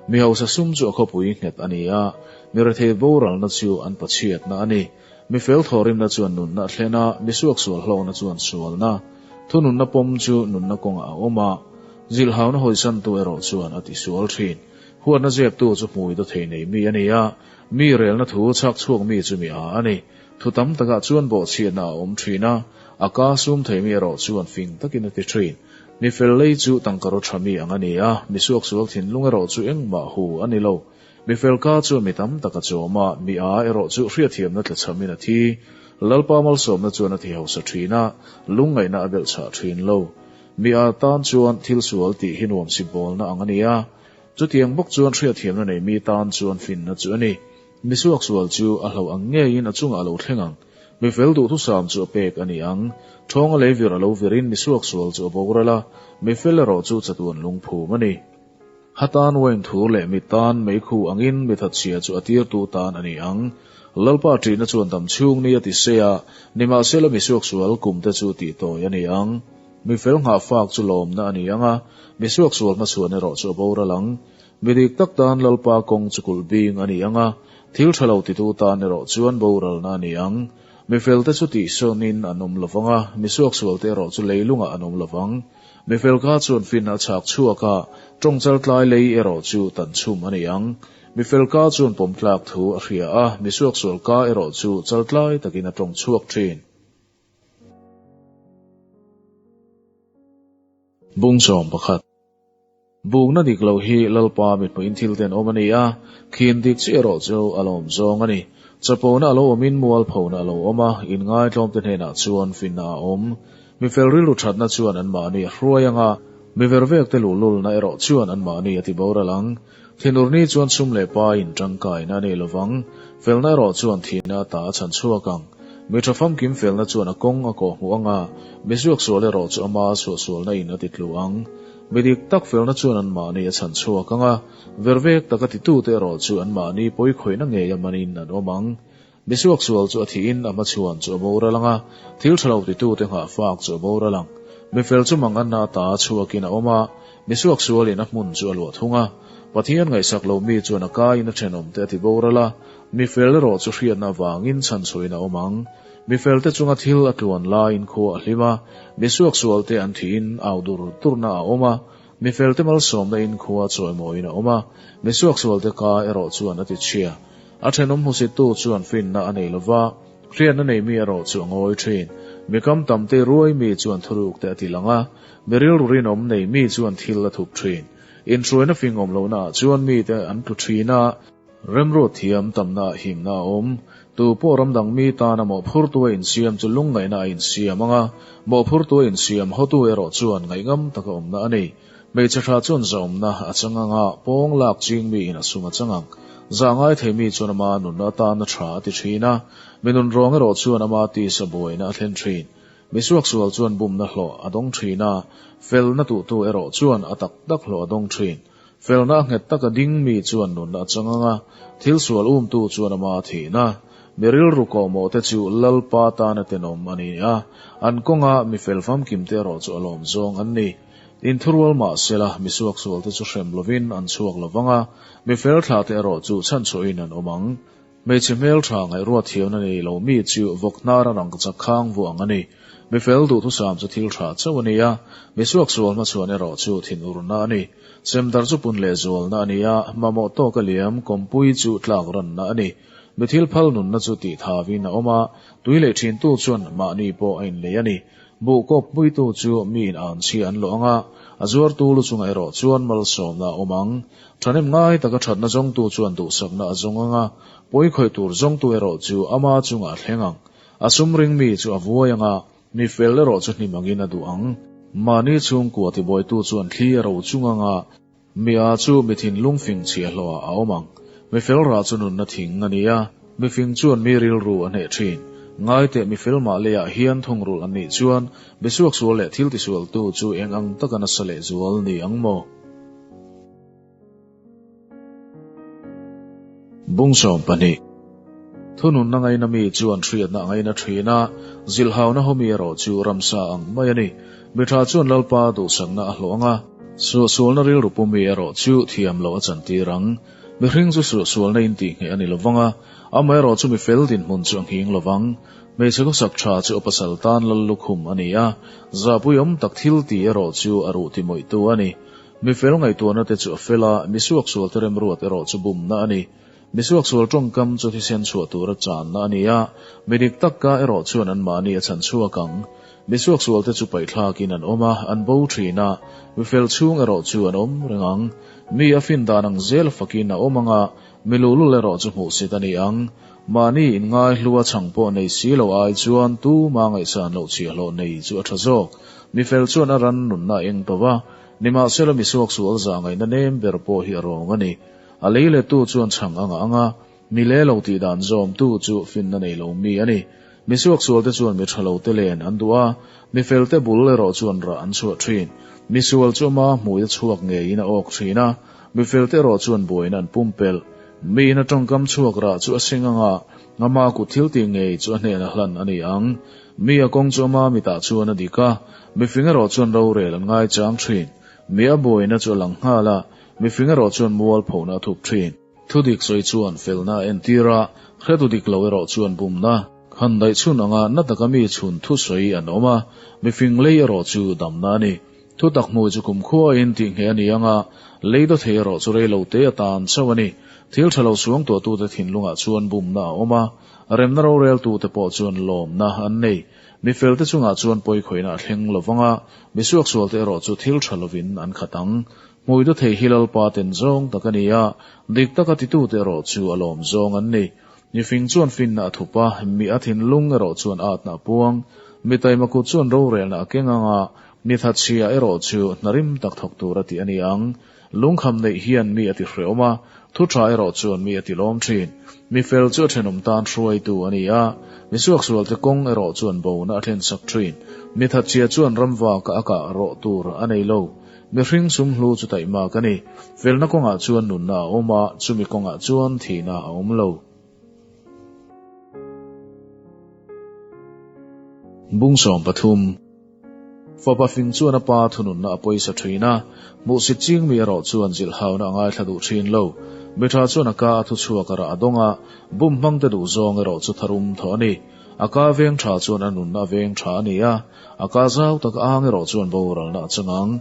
[SPEAKER 1] Mi hausa sum chu a khawpui nghet a ni a, mi rethei boralna chu an pachhiatna a ni. Mi fel thawhrimna chuan nunna a thlen a, mi suaksual hlawkna chuan sualna. Thununna pawm chu nunna kawngah a awm a, zilhhauna hawisantu erawh chuan a tisual thin. Huatna zeptu chu hmui daw thei nei mi a ni a, mi relna thu chhak chhuak mi chu mi a a ni. Thu tam takah chuan bawhchhiatna a awm thin a, a ka sum thei mi erawh chuan fing takin a ti thin. Mi fel lei chu tangka ro tha mi ang a ni a, mi suaksual thinlung erawh chu engmah hu a ni lo. Mi fel ka chuan mi tam tak a chawm a, mi a erawh chu hriatthiamna tlachhamin a thi. Lalpa malsawmna chuan a ti hausa thin a, lungngaihna a belhchhah thin lo. Mi a tan chuan thil sual tih hi nuam si bawlna ang a ni a, chutiang bawk chuan hriatthiamna nei mi tan chuan finna chu a ni. Mi suaksual chu a hlauh ang ngeiin a chungah a lo thleng ang. Mi fel duhthusam chu a pek a ni ang. Thawnga lei vir a lo virin mi suaksual chu a boral a, mi fel erawh chu chatuan lungphum a ni. Ha tan uain thur leh mi tan meikhu angin mi thatchhia chu a tirtu tan a ni ang. Lalpa ṭihna chuan dam chhung ni a ti se a, nimahsela mi suaksual kum te chu tihtawi a ni ang. Mi fel nghah fak chu lawmna a ni ang a, mi suaksual hmachhuan erawh chu a boral ang. Mi dik tak tan Lalpa kawng chu kulh bing a ni ang a, thil ṭha lo titu tan erawh chuan boralna a ni ang. Mi felte chu tihsawnin an awm lovang a, mi suaksualte erawh chu leilungah an awm lovang. Mi felka chuan fin a chhak chhuak a, tawng chaltlai lei erawh chu tan chhum a ni ang. Mi felka chuan pawmtlak thu a hria a, mi suaksualka erawh chu chaltlai takin a tawng chhuak thin. Bungchawm pakhat. Bukna dik lo hi Lalpa mithmuhin thil ten awm a ni a, khin dik chi erawh chu a lawm zawng a ni. Chapona a lo awmin mualphona a lo awm a, inngaithlawmte hnenah chuan finna a awm. Mi fel rilru thatna chuan anmahni a hruai ang a, mi vervekte luhlulna erawh chuan anmahni a ti boral ang. Thinurni chuan sum leh paiin tangkaina a nei lovang, felna erawh chuan thihna ata a chhan chhuak ang. Mi tha famkim felna chuan a kawng a kawhhmuh ang a, mi suaksual erawh chu ama suahsualna in a ti tlu ang. Mi dik tak felna chuan anmahni a chhan chhuak ang a, vervek taka titute erawh chu anmahni pawikhawihna ngei a manin an awm ang. Mi suaksual chu a thihin a hmachhuan chu a boral ang a, thil tha lo titute nghahfak chu a boral ang. Mi fel chu mang anna ata chhuakin a awm a, mi suaksualin a hmun chu a luah thung a. Pathian ngaihsak lo mi chuan a kaiin a thenawmte a ti boral a, mi fel erawh chu hriatna avangin chhanchhuahin a awm ang. Mi felte chunga thil a tluan laiin khua a hlim a, mi suaksualte an thihin au dur durna a awm a. Mi felte malsawmna in khua chawimawiin a awm a, mi suaksualte ka erawh chuan a tichhia. A thenawm hmusittu chuan finna a nei lo va, hriatna nei mi erawh chu a ngawi thin. Mi kam tamte ruai mi chuan thurukte a ti lang a, mi rilru rinawm nei mi chuan thil a thup thin. Inhruaina fing awm lohnaah chuan mite an tlu thin a. Remruat thiam tamna ah himna a awm. Tu pawh ramdang mi tana mawhphurtu a insiam chu lungngaihna a insiam ang a, mawhphurtu a insiam hawtu erawh chuan ngaihngam taka awmna a nei. Hmeichhe tha chuan zahawmna a chang ang a, pawng lak ching miin a sum a chang ang. Zah ngai thei mi chuan ama nunna atana tha a ti thin a, mi nunrawng erawh chuan ama tisa buaina a thlen thin. Mi suaksual chuan bumna hlawh a dawng thin a, felna tuhtu erawh chuan a tak tak hlawh a dawng thin. Felna a nghet taka ding mi chuan nunna a chang ang a, thil sual umtu chuan ama a thihna. Mi rilru kawhmawhte chu Lalpa tana tenawm a ni a, an kawnga mi fel famkimte erawh chu a lawm zawng an ni. Inthurual mah sela, mi suaksualte chu hrem lovin an chhuak lo vang a, mi fel thlahte erawh chu chhanchhuahin an awm ang. Hmeichhe hmeltha ngaihruat thiamna nei lo mi chu vawk hnar a rang chak khang vuah ang a ni. Mi fel duhthusam chu thil tha chauh a ni a, mi suaksual hmachhuan erawh chu thinurna a ni. Semdar chu pun leh zualna a ni a, mamawh tawk a liam, kawmpui chu tlak ranna a ni. Mi thil phal nunna chu tih thavin a awm a, tui leh thintu chuan mahni pawh a inlei a ni. Buh kawp hmuitu chu mi in an chhia an lawh ang a, a zuartu lu chungah erawh chuan malsawmna a awm ang. Thahnem ngai taka thatna zawngtu chuan duhsakna a zawng ang a, pawi khawih tur zawngtu erawh chu ama chungah a thleng ang. A sum ring mi chu a vuai ang a, mi fel erawh chu hnim angin a duh ang. Mahni chhungkua tibuaitu chuan thli a ro chung ang a, mi a chu mi thinlung fing chhiahhlawhah a awm ang. Mi fel rah chu nunna thing a ni a, mi fing chuan mi rilru a hneh thin. Ngaiteh mi fel mah leiah hian thungrulh an nih chuan, mi suaksual leh thil tisualtu chu eng ang taka nasa lehzual ni ang maw? Bung 12. Thununna ngaina mi chuan hriatna a ngaina thin a, zilhhauna hawmi erawh chu ramsa ang mai a ni. Mi tha chuan Lalpa duhsakna a hlawh ang a, suahsualna rilru pumi erawh chu thiam loh a chantir ang. Mihring chu suahsualna in tihngheh a ni lovang a, amaherawh chu mi fel dinhmun chu a nghing lovang. Hmeichhe khawsak tha chu a pasal tan lal lukhum a ni a, zahpuiawm tak thil ti erawh chu a ruh timawihtu a ni. Mi fel ngaihtuahna te chu a fel a, mi suaksual te remruat erawh chu bumna a ni. Mi suaksual tawngkam chu thisen chhuah tura channa a ni a, mi dik tak ka erawh chuan anmahni a chhan chhuak ang. Mi suaksual te chu paihthlakin an awm a, an bo thin a, mi fel chhung erawh chu an awm reng ang. Mi a fin dan ang zel fakin a awm ang a, mi luhlul erawh chu hmuhsit a ni ang. Mahni inngaihlu a chhang pawh nei si lo ai chuan tuma ngaihsan loh chhiahhlawh nei chu a tha zawk. Mi fel chuan a ran nunna a eng tawh a, Nimahsela mi suaksual zah ngaihna nem ber pawh hi a rawng a ni. A lei lettu chuan chhang a ngah ang a, mi le lo tih dan zawmtu chu finna nei lo mi a ni. Mi suaksualte chuan mi tha lote len an duh a, mi felte bul erawh chuan rah an chhuah thin. Mi sual chu ama hmui a chhuak ngeiin a awk thin a, mi felte erawh chuan buaina an pumpelh. Miin a tawngkam chhuak rah chu a seng ang a, ama kut thil tih ngei chu a hnenah hlan a ni ang. Mi a kawng chu ama mitah chuan a dik a, mifing erawh chuan rorel an ngaichang thin. Mi a buaina chu a lang nghal a, mifing erawh chuan mualphona a thup thin. Thudik sawi chuan felna a entir a, hretu dik lo erawh chuan bumna. Khan daih chhun anga na taka mi chhun thusawi an awm a, mifing lei erawh chu damna a ni. Thutak hmui chu kumkhuain tihngheh a ni ang a, lei dawthei erawh chu rei lo te atan chauh a ni. Thil tha lo suang tuahtute thinlungah chuan bumna a awm a, remna roreltute pawh chuan lawmna an nei. Mi felte chungah chuan pawikhawihna a thleng lo vang a, mi suaksualte erawh chu thil tha lovin an khat ang. Hmui dawthei hi Lalpa ten zawng tak a ni a, dik taka titute erawh chu a lawm zawng an ni. Mi fing chuan finna a thup a, mi a thinlung erawh chuan atna a puang. Mi taima kut chuan rorelna a keng ang a, mi thatchhia erawh chu hna rim tak thawk tur a tih a ni ang. Lungkham neih hian mi a ti hreawm a, thu tha erawh chuan mi a ti lawm thin. Mi fel chu a thenawm tan hruaitu a ni a, mi suaksualte kawng erawh chuan bona a thlensak thin. Mi thatchhia chuan ramvaka a kah rawh tur a nei lo. Mihring sumhlu chu taihmak a ni. Felna kawngah chuan nunna a awm a, chumi kawngah chuan thihna a awm lo. Bung 13. Fapa fing chuan a pa thununna a pawisa thin a, hmuhsit ching mi erawh chuan zilhhauna a ngaithla duh thin lo. Mi tha chuan a ka a thu chhuak a rah a dawng a, bum hmangte duh zawng erawh chu tharum thawh a ni. A ka veng tha chuan a nunna a veng tha a ni a, a ka zau tak ang erawh chuan boralna a chang ang.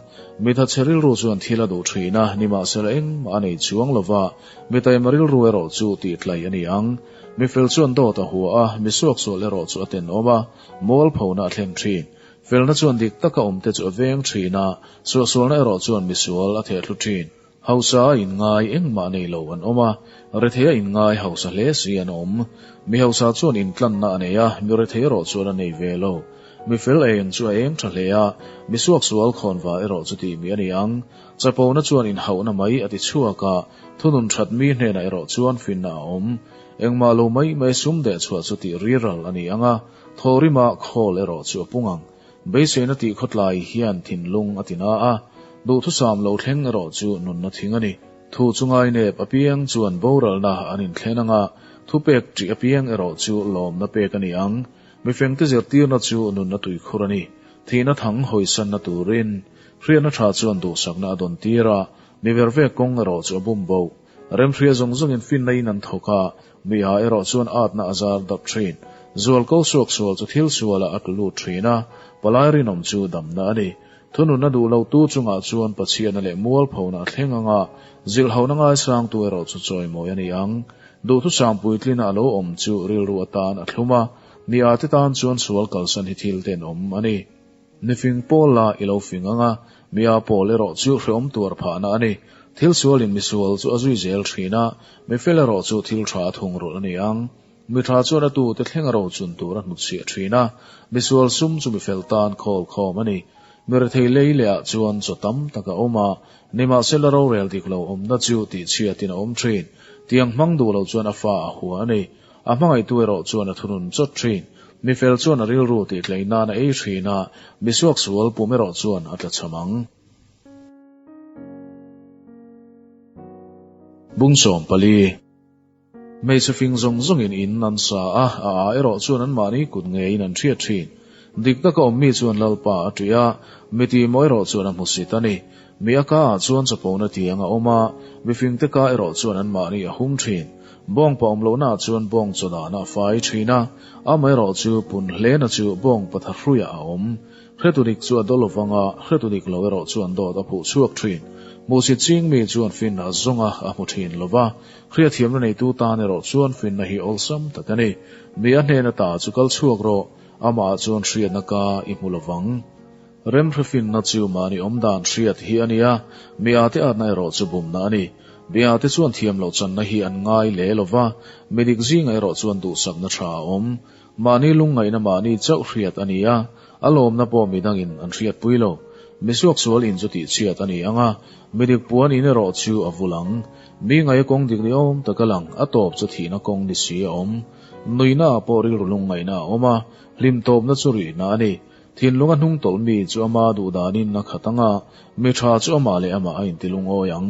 [SPEAKER 1] Mi thatchhe rilru chuan thil a duh thin a, nimahsela engmah a nei chuang lo va, mi taima rilru erawh chu tihtlai a ni ang. Mi fel chuan dawt a hua a, mi suaksual erawh chu a tenawm a, mualphona a thlen thin. Felna chuan dik taka awmte chu a veng thin a, suahsualna erawh chuan misual a thehthlu thin. Hausa a inngai engmah nei lo an awm a, rethei a inngai hausa hle si an awm. Mi hausa chuan intlanna a nei a, mi rethei erawh chuan a nei ve lo. Mi fel eng chu a eng tha hle a, mi suaksual khawnva erawh chu tih mi a ni ang. Chapona chuan inhauhna mai a ti chhuak a, thunun that mi hnenah erawh chuan finna a awm. Engmah lo mai mai sum deh chhuah chu tih riral a ni ang a, thawrima khawl erawh chu a pung ang. Beiseina tih khawtlai hian thinlung a ti na a, duhthusam lo thleng erawh chu nunna thing a ni. Thu chu ngainep apiang chuan boralna an inthlen ang a, thupek ṭih apiang erawh chu lawmna pek a ni ang. Mifengte zirtirna chu nunna tuikhur a ni. Thihna thang hawisanna turin hriatna ṭha chuan duhsakna a dawn tir a, mi vervek kawng erawh chu a bum bo. Remhria zawng zawngin finna in an thawk a, mi a erawh chuan atna a zar dap thin. Zual ko suak sual chu thil sualah a tlu lut thin a, palai rinawm chu damna a ni. Thununna duh lo tu chungah chuan Pathianna leh mualphona a thleng ang a, zilhhauna ngaisangtu erawh chu chawimawi a ni ang. Duhthusam puitlina a lo awm chu rilru atan a thlum a, mi ate tan chuan sual kalsan hi thil tenawm a ni. Ni fing pawl la i lo fing ang a, mi a pawl erawh chu hreawm tuar phahna a ni. Thil sualin mi sual chu a zui zel thin a, mi fel erawh chu thil tha a thungrulh a ni ang. Mi tha chuan a tute thleng a rochun tur a hnutchhiah thin a, mi sual sum chu mi fel tan khawl khawm a ni. Mi rethei lei leh ah chuan chaw tam tak a awm a, nimahsela rorel dik lo awmna chu tihchhiatin a awm thin. Tiang hmang duh lo chuan a fa a hua a ni. A hmangaihtu erawh chuan a thunun chawt thin. Mi fel chuan a rilru tih tlei nan a ei thin a, mi suaksual pum erawh chuan a tla cham ang. Bung 14. Hmeichhe fing zawng zawngin in an sa a, a a erawh chuan anmahni kut ngeiin an hriat thin. Dik taka awm mi chuan Lalpa a ṭih a, mi tihmawh erawh chuan a hmusit a ni. Mi a ka ah chuan chapona tiang a awm a, mi fingte ka erawh chuan anmahni a hum thin. Bawngpa awm lohna ah chuan bawng chawdahna a fai thin a, amaherawh chu pun hlena chu bawngpa thahruiah a awm. Hretudik chu a dawl lovang a, hretudik lo erawh chuan dawt a phuh chhuak thin. Hmuhsit ching mi chuan finna a zawng a, a hmu thin lo va. Hriatthiamna neitu tan erawh chuan finna hi awlsam tak a ni. Mi a hnena ta chu kal chhuak rawh, amah ah chuan hriatna ka i hmu lovang. Remhrefinna chu mahni awmdan hriat hi a ni a, mi ate atna erawh chu bumna a ni. Mi ate chuan thiam loh channa hi an ngai le lo va, mi dik zingah erawh chuan duhsakna tha a awm. Mahni lungngaihna mahni chauh hriat a ni a, a lawmna pawh mi dangin an hriatpui lo. Mi suaksual in chu tihchhiat a ni ang a, mi dik puan in erawh chu a vul ang. Mi ngaia kawng dik ni awm tak a lang, a tawp chu thihna kawng ni si a awm. Nuihna ah pawh rilru lungngaihna a awm a, hlim tawpna chu rihna a ni. Thinlung a hnung tawlh mi chu ama duh danin a khat ang a, mi tha chu amah leh amah a intilungawi ang.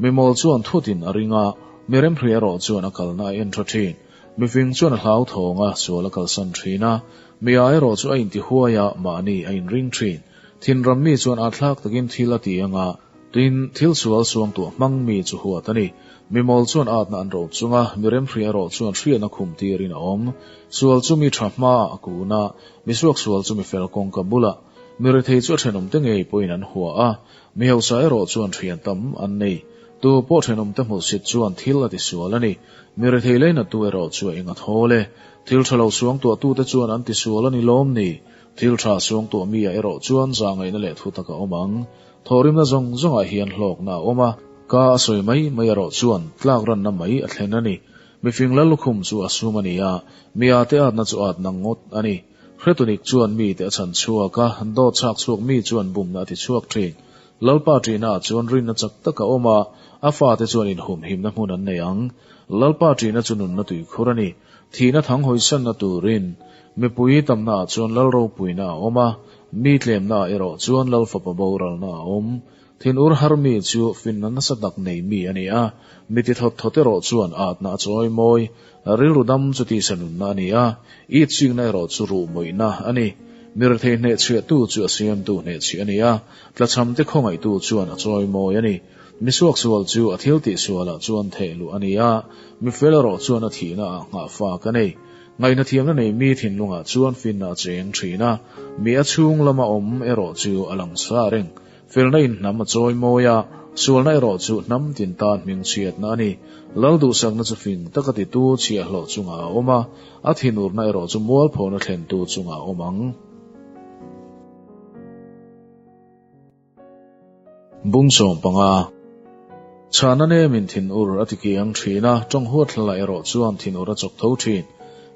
[SPEAKER 1] Mi mawl chuan thutin a ring a, mi remhri erawh chuan a kalna a en tha thin. Mifing chuan a hlauthawng a, sual a kalsan thin a, mi a erawh chu a intihuai a, mahni a inring thin. Thinram mi chuan atthlak takin thil a ti ang a, tin, thil sual suangtuah hmang mi chu huat a ni. Mi mawl chuan atna an ro chung a, mi remhri erawh chuan hriatna khum tirin a awm. Sual chu mi tha hmaah a kun a, mi suaksual chu mi fel kawngka bulah. Mi rethei chu a thenawmte ngei pawhin an hua a, mi hausa erawh chuan thian tam an nei. Tu pawh thenawmte hmuhsit chuan thil a tisual a ni. Mi rethei leinatu erawh chu a eng a thawl e. Thil tha lo suangtuahtute chuan an tisual a ni lawm ni? Thil tha suangtuah mi ah erawh chuan zahngaihna leh thu tak a awm ang. Thawhrimna zawng zawngah hian hlawkna a awm a, ka a sawi mai mai erawh chuan tlak ranna mai a thlen a ni. Mifing lal lukhum chu a sum a ni a, mi ate atna chu atna ngawt a ni. Hretunik chuan mite a chhan chhuak a, dawt chhak chhuak mi chuan bumna a ti chhuak thin. Lalpa ṭihna ah chuan rinna chak tak a awm a, a fate chuan inhumhimna hmun an nei ang. Lalpa ṭihna chu nunna tuikhur a ni. Thihna thang hawisanna turin mipui tamna ah chuan lal ropuina a awm a, mi tlemna ah erawh chuan lal fapa boralna a awm. Thinur har mi chu finna nasa tak nei mi a ni a, mi ti thawt thawt erawh chuan atna a chawi mawi. Rilru dam chu tisa nunna a ni a, it chikna erawh chu ruh mawihna a ni. Mi rethei hnehchhiahtu chu a siamtu hnehchhiah a ni a, tlachhamte khawngaihtu chuan a chawi mawi a ni. Mi suaksual chu a thil tihsualah chuan theh luh a ni a, mi fel erawh chuan a thihna ah nghah fak a nei. Ngaihnathiamna nei mi thinlungah chuan finna a cheng thin a, mi a chhung lama awm erawh chu a lang sa reng. Felna in hnam a chawi mawi a, sualna erawh chu hnam tin tan hmingchhiatna a ni. Lal duhsakna chu fing taka titu chhiahhlawh chungah a awm a, a thinurna erawh chu mualphona thlentu chungah a awm ang. Bung 15. Chhana nemin thinur a ti kiang thin a, tawng huat hlala erawh chuan thinur a chawk tho thin.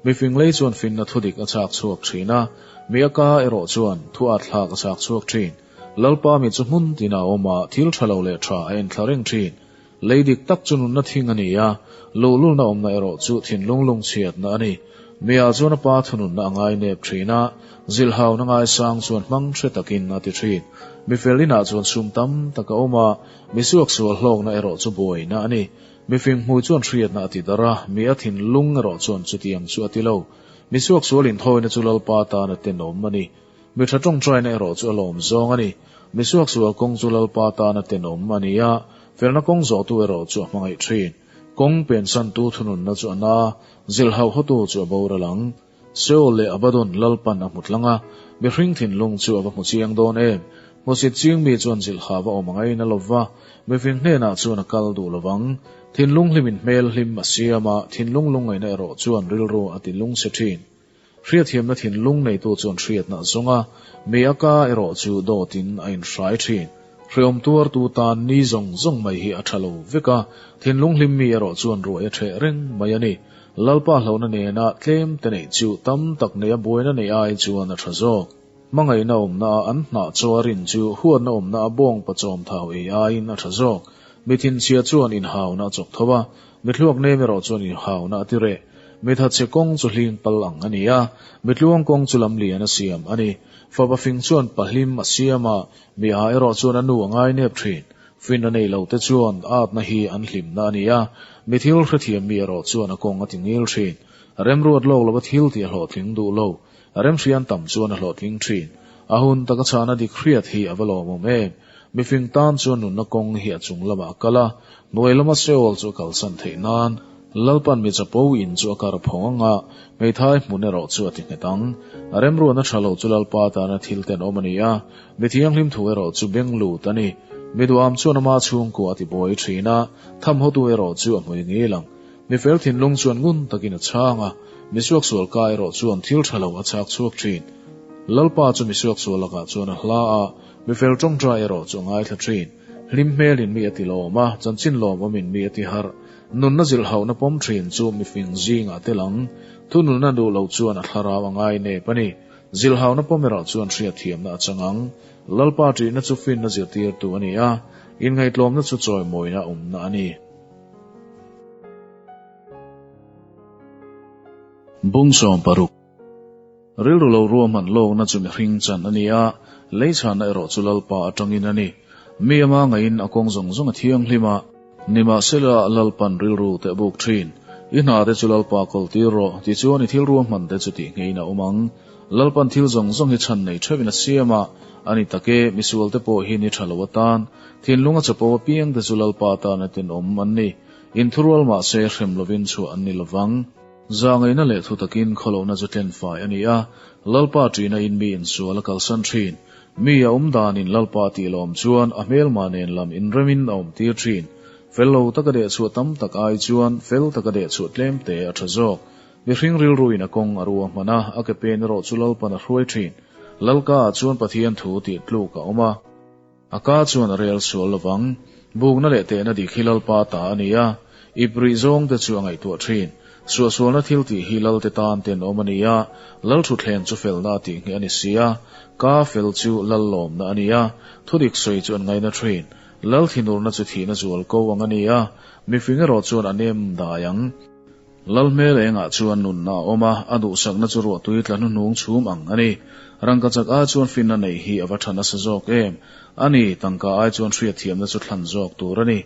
[SPEAKER 1] Mifing lei chuan finna thudik a chak chhuak thin a, mi a ka erawh chuan thu at thlak a chak chhuak thin. Lalpa mi chu hmun tin a awm a, thil tha lo leh tha a enthla reng thin. Lei dik tak chu nunna thing a ni a, luhlulna awmna erawh chu thinlung lungchhiatna a ni. Mia chuan a pa thununna a ngai nep thin a, zilhauna ngaisang chuan hmang hre takin a ti thin. Mifel inah chuan sum tam tak a awm a, mi suaksual hlawkna erawh chu buaina a ni. Mifing hmui chuan hriatna a ti darh a, mi a thinlung erawh chuan chutiang chu a ti lo. Mi suaksual inthawina chu Lalpa tan a tenawm a ni. Mi tha tawngtaina erawh chu a lawm zawng a ni. Mi suaksual kawng chu Lalpa tana tenawm a ni a, felna kawng zawhtu erawh chu a hmangaih thin. Kawng pensantu thununna chu a na, zilhhauh hawtu chu a boral ang. Seol leh Abaddon Lalpan a hmu tlang a, mihring thinlung chu a va hmu chiang dawn em? Hmusit ching mi chuan zilhha va awm angain a lova, mifing hnenah chuan a kal duh lovang. Thinlung hlimin hmel hlim a siam a, thinlung lungngaihna erawh chuan rilru a ti lungchhe thin. Hriatthiamna thinlung neitu chuan hriatna a zawng a, mi a ka erawh chu dawtin a inhrai thin. Hreawm tuartu tan ni zawng zawng mai hi a tha lo vek a, thinlung hlim mi erawh chuan ruai a ṭheh reng mai a ni. Lalpa hlauhna nena tlem te neih chu tam tak neia buaina neih ai chuan a tha zawk. Hmangaihna awmna a an hnah chaw a rin chu huatna awmna a bawng pachawm thau ei aiin a tha zawk. Mi thinchhia chuan inhauna a chawk tho a, Mi thluak nem erawh chuan inhauna a ti reh. Mi thatchhe kawng chu hling pal ang a ni a, mi tluang kawng chu lam lian a siam a ni. Fapa fing chuan pahlim a siam a, mi a erawh chuan a nu a ngai nep thin. Fin a nei lo te chuan atna hi an hlimna a ni a, mi thil hrethiam mi erawh chuan a kawng a ti ngil thin. Remruat lawk lova thil tih a hlawhtling duh lo. Remhrian tam chuan a hlawhtling thin. A hun taka chhana dik hriat hi a va lawmawm em. Mifing tan chuan nunna kawng hi a chung lamah a kal a, hnuai lama Seol chu a kalsan theih nan Lalpan mi chapo in chu a kar phawng ang a, hmeithai hmun erawh chu a ti nghet ang. A remruatna tha lo chu Lalpa tana thil tenawm a ni a, mi thianghlim thu erawh chu beng lut a ni. Mi duham chuan ama chhungkua a ti buai thin a, tham hawtu erawh chu a hmui ngil ang. Mi fel thinlung chuan ngun takin a chhang a, mi suaksual ka erawh chuan thil tha lo a chhak chhuak thin. Lalpa chu mi suaksual lakah chuan a hla a, mi fel tawngtai erawh chu a ngaithla thin. Hlim hmelin mi a ti lawm a, chanchin lawmawmin mi a ti harh. Nunna zilhhauhna pawm thin chu mi fing zingah tel ang. Thununna duh lo chuan a thlarau a ngai nep a ni. Zilhhauna pawm erawh chuan hriatthiamna a chang ang. Lalpa ṭihna chu finna zirtirtu a ni a, inngaihtlawmna chu chawimawina awmna a ni. Bung 16. Rilru lo ruahman lawkna chu mihring chan a ni a, lei chhanna erawh chu Lalpa atangin a ni. Mi ama ngaiin a kawng zawng zawng a thianghlim a. Nimahsela, Lalpan rilru teh buk thin. I hna te chu Lalpa kawl tir rawh, tichuan i thil ruahman te chu tih ngeiin a awm ang. Lalpan thil zawng zawng hi chhan nei theuhin a siam a, a ni tak e, misual te pawh hi ni tha lo atan, thinlung a chapo apiang te chu Lalpa atana tenawm an ni. Inthurual mahse hrem lovin chhuah an ni lovang. Zahngaihna leh thu takin khawlohna chu tlenfai a ni a, Lalpa ṭihna in mi insual a kalsan ṭhin. Mi a awm danin Lalpa tih lawm chuan a hmelma nen lam inremin a awm tir ṭhin. Fel lo taka dehchhuah tam tak ai chuan fel taka dehchhuah tlem te a ṭha zawk. Mihring rilruin a kawng a ru a hman a, a ke pen erawh chu Lalpan a hruai ṭhin. Lalka ah chuan Pathian thu tih tluk a awm a. A ka chuan a rel sual lovang. Bukna leh tehna dik hi Lalpa ta a ni a, ip rih zawng te chu a ngaihtuah thin. Suahsualna thil tih hi Lalte tan tenawm a ni a, Lal thutthleng chu felna a tih ngheh a ni si a, ka fel chu Lal lawmna a ni a, thudik sawi chu an ngaina thin. Lal thinurna chu thihna zual ko ang a ni a, mifing erawh chuan a nem dai ang. Lal hmel engah chuan nunna a awm a, a duhsakna chu ruahtui tla hnuhnung chhum ang a ni. Rangkachak ai chuan finna neih hi a va tha nasa zawk em? A ni, tangka ai chuan hriatthiamna chu thlan zawk tur a ni.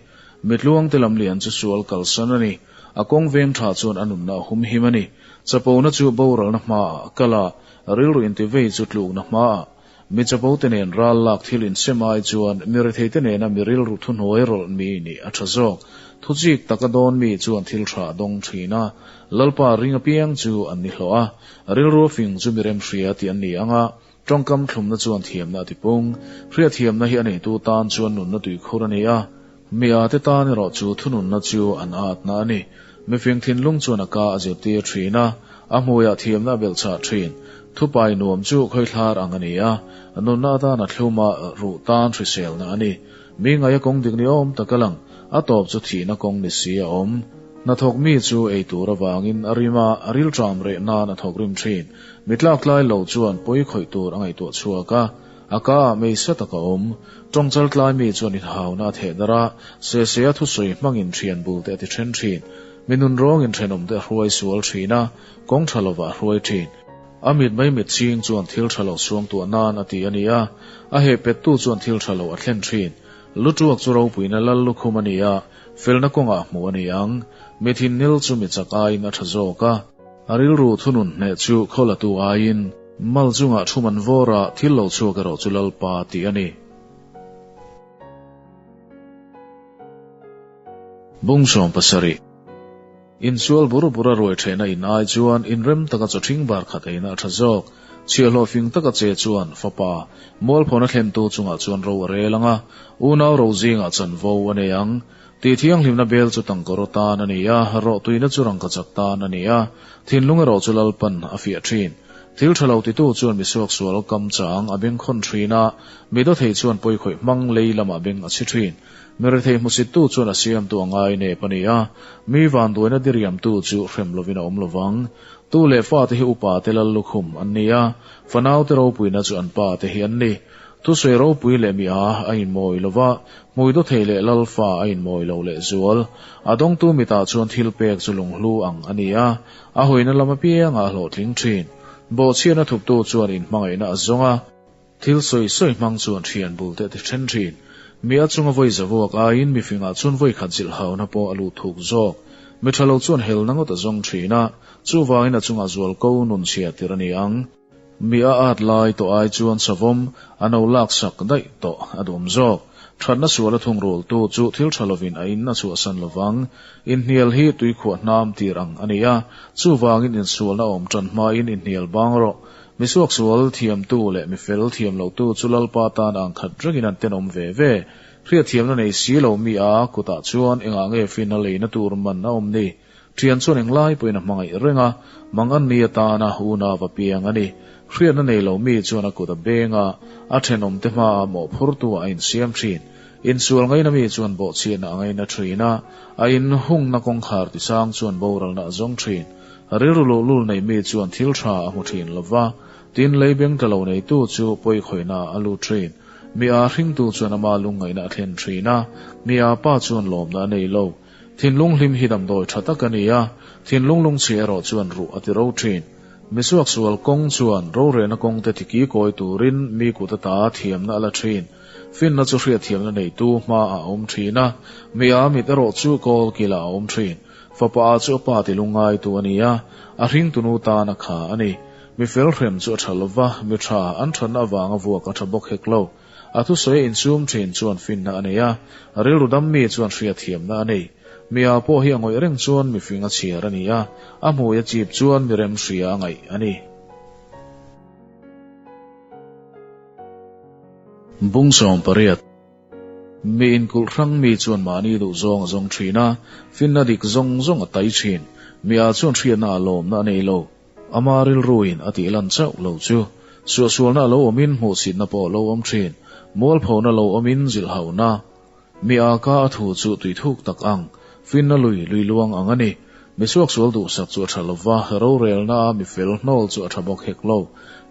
[SPEAKER 1] Mitluangte lam lian chu sual kalsan a ni. A kawng veng tha chuan a nunna a humhim a ni. Chapona chu boralna hmaah a kal a, rilru intivei chu tlukna hmaah. Mi chapo te nen ral lak thil insem ai chuan mi rethei te nena mi rilru thuhnuai rawlh mi nih a tha zawk. Thu chik taka dawn mi chuan thil tha a dawng thin a, Lalpa ring apiang chu an ni hlawh a. Rilru a fing chu mi remhria tih an ni ang a, tawngkam thlumna chuan thiamna a tipung. Hriatthiamna hi a neitu tan chuan nunna tuikhur a ni a, mi a te tan erawh chu thununna chu an atna a ni. Mifing thinlung chuan a ka a zirtir thin a, a hmuiah thiamna a belhchhah thin. Thupai nuam chu khawithlar ang a ni a, nunna atan a thlum a, ruh tan hriselna a ni. Mi ngaia kawng dik ni awm tak a lang, a tawp chu thihna kawng ni si a awm. Hnathawk mi chu ei tur avangin a rim a, a rilṭam reh nan a thawk rim ṭhin. Mi tlaktlai lo chuan pawi khawih tur a ngaihtuah chhuak a, a ka ah mei sa tak a awm. Tawngchal tlai mi chuan inhauna a theh darh a, Sesea thusawi hmangin ṭhian bul te a ti ṭhen ṭhin. Mi nunrawng inṭhenawm te a hruai sual ṭhin a, kawng ṭha lovah a hruai ṭhin. A mit mai mit ching chuan thil ṭha lo suangtuah nan a ti a ni a, a heh pettu chuan thil ṭha lo a thlen ṭhin. Lutuak chu ropuina lal lukhum a ni a, felna kawngah hmuh a ni ang. Mi thin nil chu mi chak aiin a ṭha zawk a. A rilru thunun hneh chu khawlatu aiin. Mal chungah thu man vawr a, thil lo chhuak erawh chu Lalpa tih a ni. Bung 70. Insual bur bura ruai ṭhehna in ai chuan inrem taka chaw ṭhing bar khat eina a ṭha zawk. Chhiahhlawh fing taka che chuan fapa, mualphawna thlentu chungah chuan ro a rel ang a, unau ro zingah chanvo a nei ang. Tih thianghlimna bel chu tangkawraw tan a ni a, rawhtuina chu rangkachak tan a ni a, thinlung erawh chu Lalpan a fiah ṭhin. Thil ṭha lo titu chuan mi suaksual kam chang a bengkhawn ṭhin a, mi dawthei chuan pawikhawih hmang lei lamah beng a chhi ṭhin. Mi rethei hmusittu chuan a siamtu a ngai nep a ni a, mi vanduaina diriamtu chu hrem lovin a awm lovang. Tu leh fate hi upa te lal lukhum an ni a, fanaute ropuina chu an pa te hi an ni. Thusawi ropui leh mi a a inmawi lo va, hmui dawthei leh lal fa a inmawi lo lehzual. A dawngtu mitah chuan thil pek chu lunghlu ang a ni a, a hawina lam apiangah a hlawhtling thin. Bawhchhiatna thuptu chuan inhmangaihna a zawng a. Thil sawi sawi hmang chuan thian bul te a ti then thin. Mi a chunga vawi zavuak aiin mi fingah chuan vawi khat zilh hauna pawh a lut thuk zawk. Mi tha lo chuan helna ngawt a zawng thin a, chuvangin a chungah zual ko nun chhia tir a ni ang. Mi a at lai tawh ai chuan savawm a no lak sak daih tawh a duhawm zawk. Thatna sual a thungrultu chu thil tha lovin a in a chhuahsan lovang. Inhnial hi tuikhuah hnam tir ang a ni a, chuvangin insualna awm tan hmain inhnial bang rawh. Mi suaksual thiamtu leh mi fel thiam lotu chu Lalpa tan ang khat rengin an tenawm ve ve. Hriatthiamna nei si lo mi a kutah chuan engah nge finna leina tur man a awm ni? Thian chuan englai pawhin a hmangaih reng a, mangan mi atana unau a piang a ni. Hriatna nei lo mi chuan a kut a beng a, a thenawmte hmaah mawhphurtu ah a insiam thin. Insual ngaina mi chuan bawhchhiatna a ngaina thin a, a inhungna kawngkhar tisang chuan boralna a zawng thin. Rilru luhlul nei mi chuan thil tha a hmu thin lo va, tin lei beng tla lo neitu chu pawikhawihna a lut thin. Mi a hringtu chuan ama lungngaihna a thlen thin a, mi a pa chuan lawmna a nei lo. Thinlung hlim hi damdawi tha tak a ni a, thinlung lungchhia erawh chuan ruh a ti ro thin. Mi suaksual kawng chuan rorelna kawng te tiki kawi turin mi kut ata thiamna a la thin. Finna chu hriatthiamna neitu hmaah a awm thin a, mi a mit erawh chu kawl kilah a awm thin. Fapa a chu a pa ti lungngaitu a ni a, a hringtunu tan a kha a ni. Mi fel hrem chu a tha lova, mi tha an thatna avanga vuak a tha bawk hek lo. A thusawi a insum thin chuan finna a nei a, rilru dam mi chuan hriatthiamna a nei. Mi a pawh hi a ngawih reng chuan mi fing a chhiar a ni a, a hmui a chip chuan mi remhria a ngaih a ni. Bung 18. Mi inkulh hrang mi chuan mahni duh zawng a zawng thin a, finna dik zawng zawng a tai thin. Mi a chuan hriatna a lawmna a nei lo. Ama rilruin a tih lan chauh lo chu. Suahsualna a lo awmin hmuhchhitna pawh a lo awm thin. Mualphona lo awmin zilhhauna. Mi a ka a thu chu tui thuk tak ang, finna lui lui luang ang a ni. Mi suaksual duhsak chu a tha lova, rorelna a mi fel hnawl chu a tha bawk hek lo.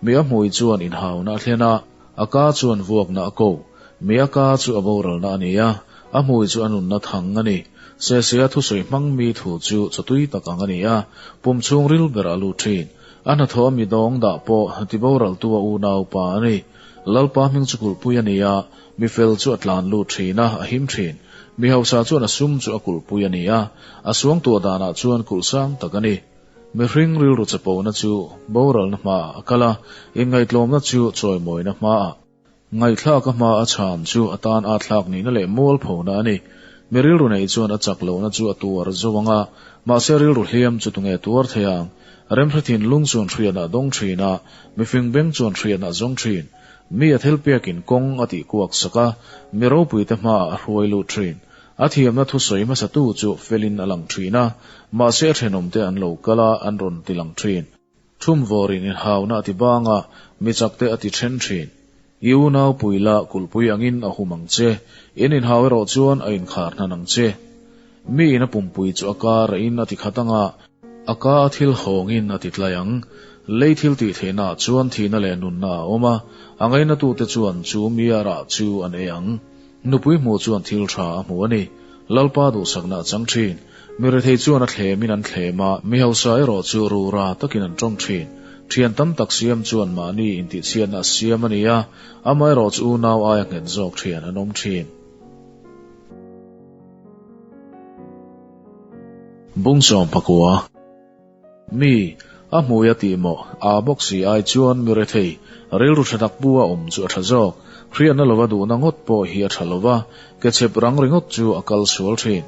[SPEAKER 1] Mi a hmui chuan inhauna a thlen a. A ka chuan vuakna a ko. Mi a ka chu a boralna a ni a, a hmui chu a nunna thang a ni. Sesea thusawi hmang mi thu chu chawtui tak ang a ni a, pum chhungril ber a lut thin. A hnathawh a mi dawng dah pawh tiboraltu a unaupa a ni. Lalpa hming chu kulhpui a ni a, mi fel chu a tlan lut thin a, a him thin. Mi hausa chuan a sum chu a kulhpui a ni a, a suangtuah danah chuan kulh sang tak a ni. Mihring rilru chapona chu boralna hmaah a kal a, inngaihtlawmna chu chawimawina hmaah. Ngaihthlak a hma a chhan chu a tan a thlak nihna leh mualphona a ni. Mi rilru nei chuan a chak lohna chu a tuar zo ang a, mahse rilru hliam chu tunge tuar thei ang? Remhre thinlung chuan hriatna a dawng thin a, mifing beng chuan hriatna a zawng thin. Mi a thil pekin kawng a tih kuak sak a, mi ropuite hmaah a hruai lut thin. A thiamna thusawi hmasatu chu felin a lang thin a, mahse a thenawmte an lo kal a, an rawn ti lang thin. Thum vawrin inhauna a ti bang a, mi chakte a ti then thin. I unau pui la kulhpui angin a hum ang che, in inhau erawh chuan a inkhar hnan ang che. Mi in a pumpui chu a kar a in a ti khat ang a, a ka a thil hawngin a ti tlai ang. Lei thil tih theihnaah chuan thihna leh nunna a awm a, a ngainatute chuan chu mi a rah chu an ei ang. Nupui hmuh chuan thil tha a hmu a ni. Lalpa duhsakna a chang thin. Mi rethei chuan a thlemin an thlem a, mi hausa erawh chu rura takin an tawng thin. Thian tam tak siam chuan mahni intihchhiatna a siam a ni a, amaherawh chu unau aia nghet zawk thian an awm thin. Bungchawm pakua. Mi, a hmui a tih maw? A bawk si ai chuan mi rethei, rilru tha tak bu a awm chu a tha zawk. Hriatna lova duhna ngawt pawh hi a tha lova, ke chhep rang ringawt chu a kal sual thin.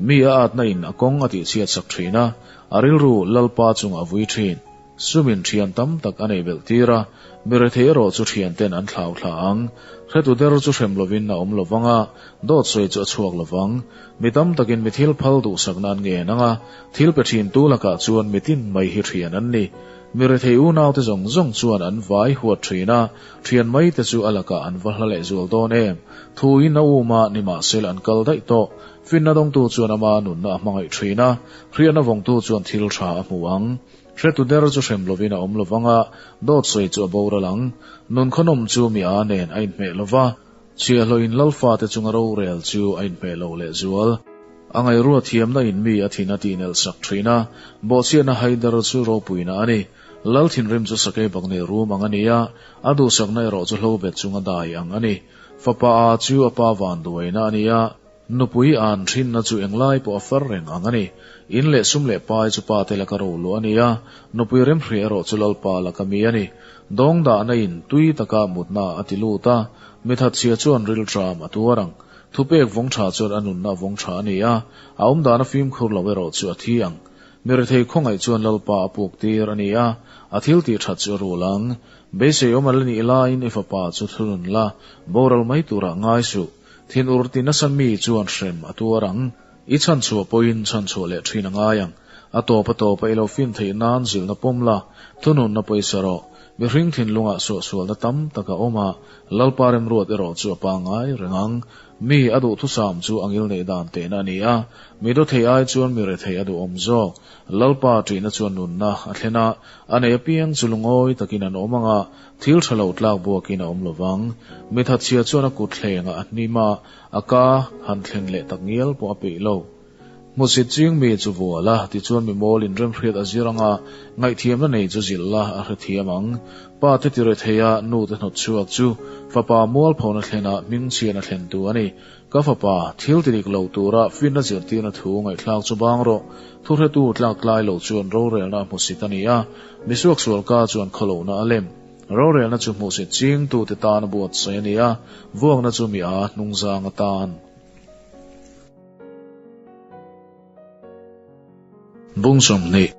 [SPEAKER 1] Mi a atna in a kawng a tihchhiat sak thin a, a rilru Lalpa chungah a vui thin. Sumin thian tam tak a nei belh tir a, mi rethei erawh chu thian ten an thlau thla ang. Hretu der chu hrem lovin a awm lovang a, dawt sawi chu a chhuak lovang. Mi tam takin mi thil phal duhsakna an ngen ang a, thil pe thintu lakah chuan mi tin mai hi thian an ni. Mi rethei unaute zawng zawng chuan an vai huat thin a, thian mai te chu a lakah an va hla leh zual dawn em? Thuin a um a, nimahsela an kal daih tawh. Finna dawngtu chuan ama nunna a hmangaih thin a, hriatna vawngtu chuan thil tha a hmu ang. Hretu der chu hrem lovin a awm lovang a, dawt sawi chu a boral ang. Nun khawnawm chu mi a nen a inhmeh lova. Chhiahhlawh in Lalfate chunga rorel chu a inhmeh lo lehzual. A ngaihruat thiamna in mi a thin a tihnelh sak thin a, bawhchhiatna haidar chu ropuina a ni. Lal thinrim chu sakei bak nei rum ang a ni a, a duhsakna erawh chu hlobet chunga dai ang a ni. Fapa a chu a pa vanduaina a ni a, nupui an thinna chu englai pawh a far reng ang a ni. In leh sum leh pai chu pa te laka ro luh a ni a, nupui remhria erawh chu Lalpa laka mi a ni. Dawng dahna in tui taka mutna a ti lut a, mi thatchhia chuan rilṭam a tuar ang. Thupek vawng ṭha chuan a nunna vawng ṭha a ni a, a awmdana fimkhur lo erawh chu a thi ang. Mi rethei khawngaih chuan Lalpa a puk tir a ni a, a thil tih ṭhat chu a rul ang. Beisei awm a la nih laiin i fapa chu thunun la, boral mai turah ngai suh. Thinur ti nasa mi chuan hrem a tuar ang. I chhanchhuah pawhin chhanchhuah leh ṭhin a ngai ang. A tawp a tawpa i lo fin theih nan zilhna pawm la, thununna pawisa rawh. Mihring thinlungah suahsualna tam tak a awm a, Lalpa remruat erawh chu a pangngai reng ang. Mi a duhthusam chu a ngilneih dan tehna a ni a, mi dawthei ai chuan mi rethei a duhawm zawk. Lalpa ṭihna chuan nunna a thlen a, a nei apiang chu lungawi takin an awm ang a, thil ṭha lo tlak buakin a awm lo vang. Mi thatchhia chuan a kut thlengah a hnim a, A ka han thlen leh tak ngial pawh a peih lo. Hmusit ching mi chu vual a, tichuan mi mawl inremhriat a zir anga ngaihthiamna nei chu zilh la a hrethiam ang. Pa te ti rethei a, nu te hnawt chhuak chu fapa mualphona thlena hmingchhian a thlen tu a ni. Ka fapa, thil ti dik lo tura finna zirtirna thu ngaihthlak chu bang rawh. Thuhretu tlak tlai lo chuan rorelna a hmusit a ni a, misuaksual ka chuan khawlohna a lem. Rorelna chu hmuhsit chingtute tan a buatsaih a ni a, vuakna chu mi a hnungzang atan. Bung 20.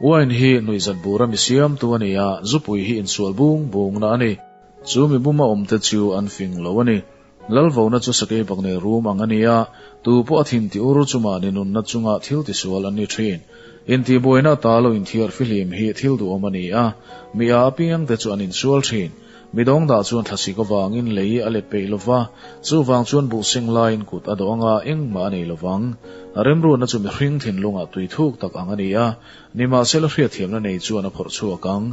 [SPEAKER 1] Wine hi nuihzat bura mi siamtu a ni a, zupui hi insual bung bungna a ni. Chu mi buma awmte chu an fing lo a ni. Lalvona chu sakei bak nei rum ang a ni a, tu pawh a thin ti ur chu mahni nunna chunga thil tisual an ni thin. Intihbuaina ata lo inthiar fihlim hi thil duhawm a ni a, mi a apiangte chu an insual thin. Mi dawngdah chuan thlasik avangin lei a let peih lova, chuvang chuan buh seng laiin kut a dawh anga engmah a nei lovang. Remruatna chu mihring thinlungah tui thuk tak ang a ni a, nimahsela hriatthiamna nei chuan a phawrh chhuak ang.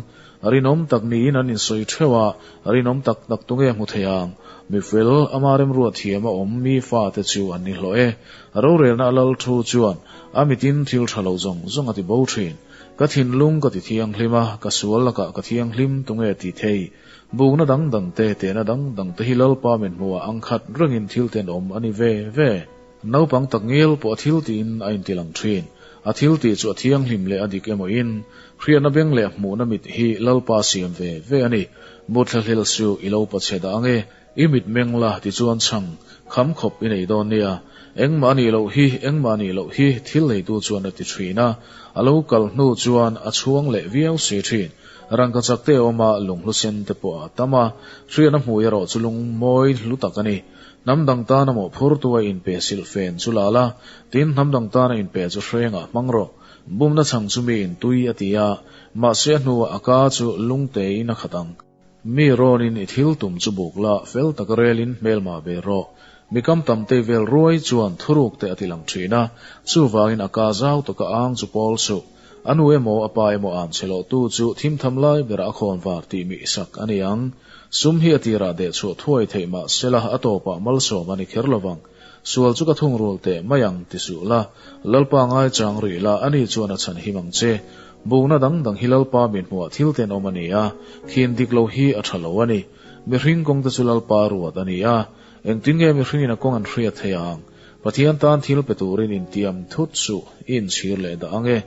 [SPEAKER 1] Rinawm tak niin an insawi theuh a, rinawm tak tak tunge hmu thei ang? Mi fel, ama remruat thiam a awm mi fate chu an ni hlawh e. Rorelna a lal thu chuan a mitin thil tha lo zawng zawng a ti bo thin. Ka thinlung ka ti thianghlim a, ka sual lakah ka thianghlim tunge ti thei? Bukna dang dang te, tehna dang dang te hi Lalpa min hmuhah ang khat rengin thil tenawm a ni ve ve. Naupang tak ngel pawh a thil tiin a intilang thin. A thil tih chu a thianghlim leh a dik emaw in, hriatna beng leh hmuhna mit hi Lalpa siam ve ve a ni. Muthlahlel suh, i lo pachhe dah ange. I mit meng la tichuan chhang kham khawp i nei dawn nia. Engmah a nih loh hi, engmah a nih loh hi, thil neitu chuan a ti thin a. A lo kal hnu chuan a chhuang leh viau si thin. Rangka chak te a awm a, lunghlu sen te pawh a tam a. Hriatna hmui erawh chu lung mawi hlu tak a ni. Hnam dang tana mawhphurtu a inpe silh fen chu la la, tin hnam dang tana inpe chu hrengah hmang rawh. Bumna chhang chu miin tui a ti a, mahse a hnuah a ka chu lungtein a khat ang. Mi rawnin i thil tum chu buk la, fel tak relin hmelma ve rawh. Mi kam tam te vel ruai chuan thuruk te a ti lang thin a, chuvangin a ka zau taka ang chu pawl suh. A nu emaw a pa emaw an che loh tu chu thim tham lai berah a khawn var tih mi sak a ni ang. Sum hi a tirah deh chhuah thuai theih mah sela a tawpah malsawm a ni kher lovang. Sual chu ka thungrul teh mai ang ti suh la, Lalpa ngaichang rih la, ani chuan a chhan him ang che. Bukna dang dang hi Lalpa min hmuah thil tenawm a ni a, khin dik lo hi a tha lo a ni. Mihring kawng te chu Lalpa ruat a ni a, engtin nge mihringin a kawng an hriat thei ang? Pathian tan thil pe turin intiam thut suh, i inchhir leh dah ang e.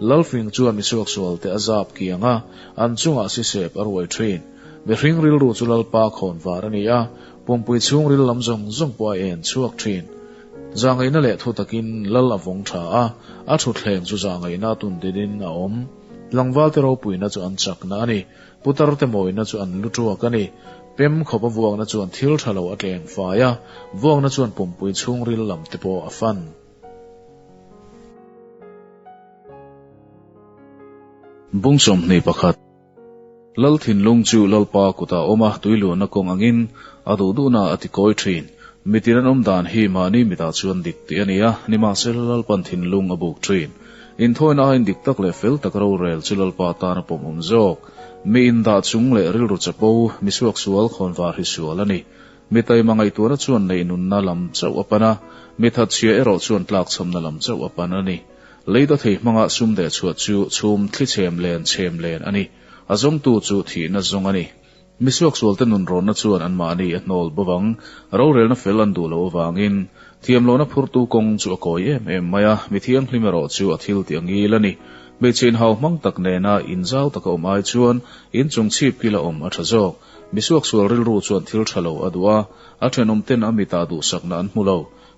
[SPEAKER 1] Lalfing chuan misuaksual te a zap kiang a, an chungah sisep a ruai thin. Mihring rilru chu Lalpa khawn var a ni a, Pumpui chhungril lam zawng zawng pawh a en chhuak thin. Zahngaihna leh thu takin lal a vawng tha a, a thutthleng chu zahngaihna a tun dinin a awm. Tlangvalte ropuina chu an chakna a ni, putarte mawina chu an lu tuak a ni. Pem khawp a vuakna chuan thil tha lo a tleng fai a, vuakna chuan pumpui chhungril lam te pawh a fan. Bung 21. Lal thinlung chu Lalpa kutah a awm a, tui luahna kawng angin a duh duhna a ti kawi thin. Mitin an awm dan hi mahni mitah chuan dik tih a ni a, nimahsela Lalpan thinlung a buk thin. Inthawina aiin dik tak leh fel tak rorel chu Lalpa tan a pawmawm zawk. Mi indah chung leh rilru chapo, mi suaksual khawnvar hi sual a ni. Mi taima ngaihtuahna chuan neih nunna lam chauh a pan a, mi thatchhia erawh chuan tlakchhamna lam chauh a pan a ni. Leida thei hmanga sum deh chhuah chu chhum thli chhem len chhem len a ni. A zawngtu chu thihna zawng a ni. Mi suaksualte nunrawnna chuan anmahni a hnawl bo vang, rorelna fel an duh loh avangin. Thiamlohna phurtu kawng chu a kawi em em mai a, mi thianghlim erawh chu a thil tih a ngil a ni. Hmeichhe inhau hmang tak nena inzau taka awm ai chuan inchung chhip kila awm a tha zawk. Mi suaksual rilru chuan thil tha lo a duh a, a thenawmten a mitah duhsakna an hmu lo.